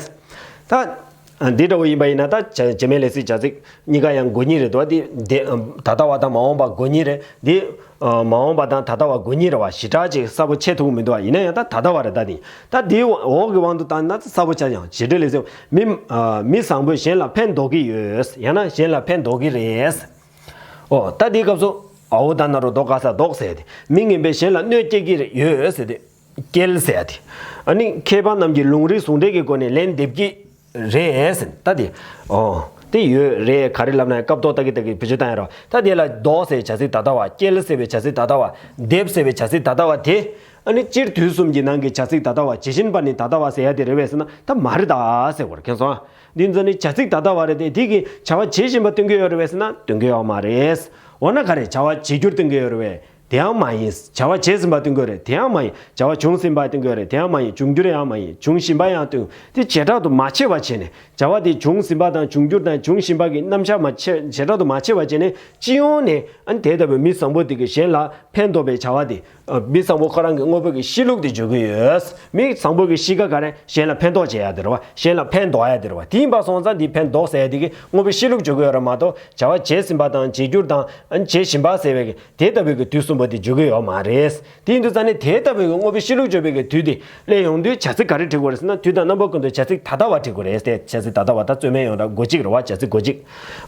ད་འདི་འདྲ་བོ་ཡིན་པ་ཡིན་ན་ད་བྱ- བྱེད་མེད་ལས་ཚིག་བྱ་ཚིག་གཉིས་ཀ་ཡང་དགོས་ངེས་རེད་དོ། དེ་དེ་ད་ལྟ་བ་དང་མ་འོངས་པ་དགོས་ངེས་རེད། འདི་ཨ་མ་འོངས་པ་དང་ད་ལྟ་བ་དགོས་ངེས་རེད་བ། ཞེ་དྲག་ཅིག་གསལ་པོ་ཕྱེ་ཐུབ་ཀྱི་མི་འདུག་བ། ཡིན་ན་ཡང་ད་ད་ལྟ་བ་རེད། ད་དེ་ད་དེའི་འོག་གི་དབང་དུ་བཏང་ན་གསལ་པོ་ཆགས་ཡང་བྱེད་འབྲེལ་ལས་ཚིག་མི་ཨ་མི་བཟང་པོས་གཞན་ལ་ཕན་འདོགས་ཀྱི་ཡོད། ཡང་ན་གཞན་ལ་ཕན་འདོགས་ཀྱི་རེད། ཨོ་ད་དེའི་སྐབས་སུ་ཨའོ་ད་ན་རོ་འདོགས་ག་ས་འདོགས་ཟེར་ཏེ། མི་ངན་པས་གཞན་ལ་གནོད་སྐྱེལ་གྱི་ཡོད་ཟེར་ཏེ། སྐྱེལ་ཟེར་ཡ་དེ། ཨ་ནི་མཁས་པ་རྣམས་ཀྱིས་ལུང་རིགས་ཟུང་འབྲེལ་གྱི་སྒོ་ནས་ལན་འདེབས་ཀྱི་རེད་ཟེར། ད་དེ། ཨོ། དེ་ཡོད་རེད། ག་རེ་ལབ་ན་སྐབས་ཐོག་ལྟ་གི་ལྟ་གི་བེད་སྤྱོད་བཏང་ཡ་རོ། ད་དེ་ལ་འདོགས་ཟེར་བྱ་ཚིག་ད་ལྟ་བ། སྐྱེལ་ཟེར་བའི་བྱ་ཚིག་ད་ལྟ་བ། འདེབས་ཟེར་བའི་བྱ་ཚིག་ད་ལྟ་བ་དེ། ཨ་ནི་སྤྱིར་དུས་གསུམ་གྱི་ནང་གི་བྱ་ཚིག་ད་ལྟ་བ་ཇི་བཞིན་པ་ནི་ད་ལྟ་བ་ཟེར་ཡ་དེ་རེད་པས་ཟེར་ན་ད་མ་རེད་ད་ཟེར་བར་མཁྱེན་སོང་ཨ། འདི་ཚོ་ནི་བྱ་ཚིག་ད་ལྟ་བ་རེད་དེ། དེ་གི་བྱ་བ་བྱེད་བཞིན་པ་སྟོན་གྱི་ཡོད་རེད་པས་ཟེར་ན་སྟོན་གྱི་ཡོད་མ་རེད། འོ་ན་ག་རེ་བྱ་བ་བྱེད་འགྱུར་སྟོན་གྱི་ཡོད་རེད་པས། དེའང་མ་ཡིན། བྱ་བ་བྱས་ཟིན་པ་སྟོན་གྱི་ཡོད་རེད། དེའང་མ་ཡིན། བྱ་བ་བྱུང་ཟིན་པ་སྟོན་གྱི་ཡོད་རེད། དེའང་མ་ཡིན། འབྱུང་འགྱུར་ཡང་མ་ཡིན། འབྱུང་བཞིན་པ་ཡང་སྟོན། དེ་བྱེ་བྲག་ཏུ་མ་ཕྱེ་བ་བྱས་ནས་བྱ་བ་དེ་བྱུང་ཟིན་པ་དང་འབྱུང་འགྱུར་དང་འབྱུང་བཞིན་པ་གི་རྣམ་གཞག་མ་ཕྱེ་བྱེ་བྲག་ཏུ་མ་ཕྱེ་བ་བྱས་ནས་སྤྱི་ཡོངས་ནས་ཨ་ནི་དེ་ལྟ་བུའི་མི་བཟང་པོ་དེ་གིས་གཞན་ལ་ཕན་འདོགས་པའི་བྱ་བ་དེ། ཨ་མི་བཟང་པོ་ཁོ་རང་གི་དངོས་པོ་གི་གཤིས་ལུགས་དེ་བརྗོད་ཀྱི་ཡོད། མི་བཟང་པོ་གི་གཤིས་ཀ་ག་རེ། གཞན་ལ་ཕན་ཐོགས་བྱེད་ཡ་དེ་རེད་བ། གཞན་ལ་ཕན་འདོགས་ཡ་དེ་རེད་བ། དེ་ཡིན་པ་སོང་ཙང་དེ་ཕན་འདོགས་ཟེར་ཡ་དེ་གི་དངོས་པོའི་གཤིས་ལུགས་བརྗོད་ཀྱི་ཡོད་རེད་མ་གཏོགས་བྱ་བ་བྱས་ཟིན་པ་དང་བྱེད་འགྱུར་དང་ཨ་བྱེད་བཞིན་པ་ཟེར་བའི་གི་དེ་ལྟ་བུའི་གི་དུས་གསུམ་པོ་དེ་བརྗོད་ཀྱི་ཡོད་མ་རེད། དེ་ཡིན་དུས་ཙང་ནས་དེ་ལྟ་བུའི་གི་དངོས་པོའི་གཤིས་ལུགས་བརྗོད་པའི་གི་དུས་དེ་སླེབས་ཡོང་དུས་བྱ་ཚིག་ག་རེ་བྲི་དགོས་རེད་ཟེར་ན། དུས་དང་རྣམ་པ་ཀུན་ཏུ་བྱ་ཚིག་ད་ལྟ་བ་བྲི་དགོས་རེད་ཟེར། བྱ་ཚིག་ད་ལྟ་བ་ད་རྩོད་མེད་ཡོང་ར་མགོ་གཅིག་རེད་བ། བྱ་ཚིག་མགོ་གཅིག་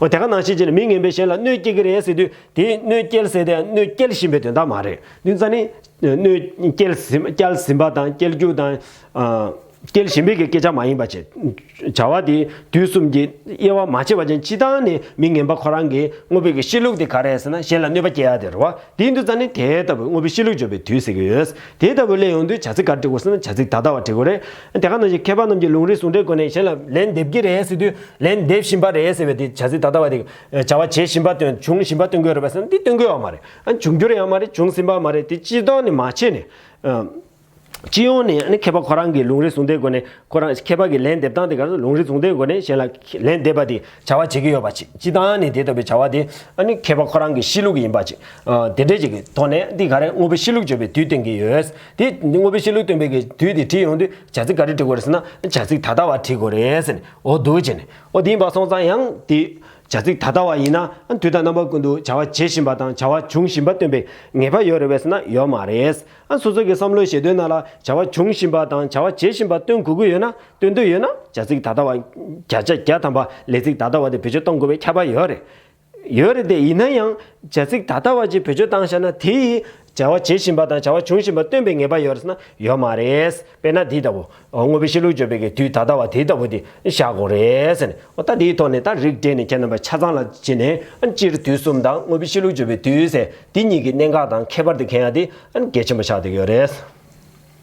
འོ་དེ་ག་ནང་བཞིན་བྱས་ནས་མི་ངན་པས་གཞན་ལ་གནོད་སྐྱེལ་གྱི་རེད་ཟེར་དུས། དེ་གནོད་སྐྱེལ་ཟེར་དེ་གནོད་སྐྱེལ་བཞིན་པའི་དོན་དག་མ་རེད། འདི་ཙང་ནི་གནོད་སྐྱེལ་ཟིན་སྐྱེལ་ཟིན་པ་དང་སྐྱེལ་རྒྱུ་དང་ཨ་སྐྱེལ་བཞིན་པའི་གི་སྐད་ཆ་མ་ཡིན་པ་བྱས། བྱ་བ་དེ་དུས་གསུམ་གྱི་དབྱེ་བ་མ་ཕྱེ་བ་ཅན་སྤྱིར་བཏང་ནས་མི་ངན་པ་ཁོ་རང་གི་དངོས་པོའི་གི་གཤིས་ལུགས་དེ་ག་རེ་ཟེར་ན་གཞན་ལ་གནོད་པ་སྐྱེལ་ཡ་དེ་རེད་བ། དེ་ཡིན་དུས་ཙང་ནི་དེ་ལྟ་བུའི་དངོས་པོའི་གཤིས་ལུགས་བརྗོད་པའི་དུས་ཟེར་གི་ཡོད། དེ་ལྟ་བུ་སླེབས་ཡོང་དུས་བྱ་ཚིག་ག་རེ་བྲི་དགོས་ཟེར་ན་བྱ་ཚིག་ད་ལྟ་བ་བྲི་དགོས་རེད། དེ་ག་ནང་བཞིན་མཁས་པ་རྣམས་ཀྱིས་ལུང་རིགས་ཟུང་འབྲེལ་སྒོ་ནས་གཞན་ལ་ལན་འདེབས་ཀྱི་རེད་ཟེར་དུས་ལན་འདེབས་བཞིན་པ་རེད་ཟེར་བའི་དེ་བྱ་ཚིག་ད་ལྟ་བ་དེ། བྱ་བ་བྱེད་བཞིན་པ་སྟོན། བྱུང་བཞིན་པ་སྟོན་གྱི་ཡོད་རེད་པས་ཟེར་ན་འདི་སྟོན་གྱི་ཡོད་མ་རེད། ཨ་འབྱུང་འགྱུར་ཡང་མ་རེད། བྱུང་ཟིན་པ་མ་རེད། དེ་སྤྱིར་བཏང་ནས་མ་བྱས་ནས། ཨ་སྤྱི་ཡོངས་ནས་ཨ་ནི་མཁས་པ་ཁོ་རང་གིས་ལུང་རིགས་ཟུང་འབྲེལ་སྒོ་ནས་ཁོ་རང་མཁས་པ་གི་ལན་འདེབས་སྟངས་དེ་ག་རེ། ལུང་རིགས་ཟུང་འབྲེལ་སྒོ་ནས་གཞན་ལ་ལན་འདེབས་པ་དེ་བྱ་བ་བྱེད་ཀྱི་ཡོད་པ་ཅིག་སྤྱིར་བཏང་ནས་དེ་ལྟ་བུའི་བྱ་བ་དེ་ཨ་ནི་མཁས་པ་ཁོ་རང་གི་གཤིས་ལུགས་ཡིན་པ་ཅིག་ཨ་དེ་འདྲས་ཅིག་གི་ཐོག་ནས་འདི་ག་རེ་དངོས་པོའི་གཤིས་ལུགས་བརྗོད་པའི་དུས་སྟོན་གྱི་ཡོད། དེ་དངོས་པོའི་གཤིས་ལུགས་སྟོན་པའི་གི་དུས་དེ་བྲིས་ཡོང་དུས་བྱ་ཚིག་ག་རེ་འབྲི་དགོས་རེད་ཟེར་ན་བྱ་ཚིག་ད་ལྟ་བ་བྲིས་དགོས་རེད་ཟེར་ནས། འོ་འདུག་བྱས་ནས། འོ་དེ་ཡིན་པ་སོང་ཙང་ཡང་དེ་བྱ་ཚིག་ད་ལྟ་བ་ཡིན་ན་དུས་དང་རྣམ་པ་ཀུན་ཏུ་བྱ་བ་བྱེད་བཞིན་པ་དང་བྱ་བ་འབྱུང་བཞིན་པ་སྟོན་པའི་ངེས་པ་ཡོད་རེད་པས་ཟེར་ན་ཡོད་མ་རེད། ཨ་སོ་སོ་གི་བསམ་བློའི་བཞེད་དོན་ནང་ལ་བྱ་བ་འབྱུང་བཞིན་པ་དང་བྱ་བ་བྱེད་བཞིན་པ་སྟོན་དགོས་ཀྱི་ཡོད་ན། སྟོན་འདོད་ཡོད་ན་བྱ་ཚིག་ད་ལྟ་བ་བརྒྱ་ཆ་བརྒྱ་ཐམ་པ་ལས་ཚིག་ད་ལྟ་བ་དེ་བེད་སྤྱོད་གཏོང་དགོས་པའི་ཁྱབ་པ་ཡོད་རེད། ཡོད་རེད་དེ། ཡིན་ན་ཡང་བྱ་ཚིག་ད་ལྟ་བ་ཅིག་བེད་སྤྱོད་བཏང་བཞག་ན་དེ་ཡིས་བྱ་བ་བྱེད་བཞིན་པ་དང་བྱ་བ་འབྱུང་བཞིན་པ་སྟོན་པའི་ངེས་པ་ཡོད་རེད་ཟེར་ན་ཡོད་མ་རེད། དཔེར་ན་འདི་ལྟ་བུ། དངོས་པོའི་གཤིས་ལུགས་བརྗོད་པའི་གི་དུས་ད་ལྟ་བ་དེ་ལྟ་བུ་དེ་བཞག་དགོས་རེད་ཟེར་ནས། འོ་ད་དེའི་ཐོག་ནས་ད་རིགས་བསྒྲེས་ནས་ཁྱེད་རྣམ་པ་ཆ་ཚང་ལ་བྱས་ནས་ཨ་སྤྱིར་དུས་གསུམ་དང་དངོས་པོའི་གཤིས་ལུགས་བརྗོད་པའི་དུས་ཟེར་དེ་གཉིས་ཀྱི་གནད་འགག་དང་ཁྱད་པར་དེ་མཁྱེན་ཡ་དེ་ཨ་གལ་ཆེན་པོ་ཆགས་བསྡད་ཀྱི་ཡོད་རེད།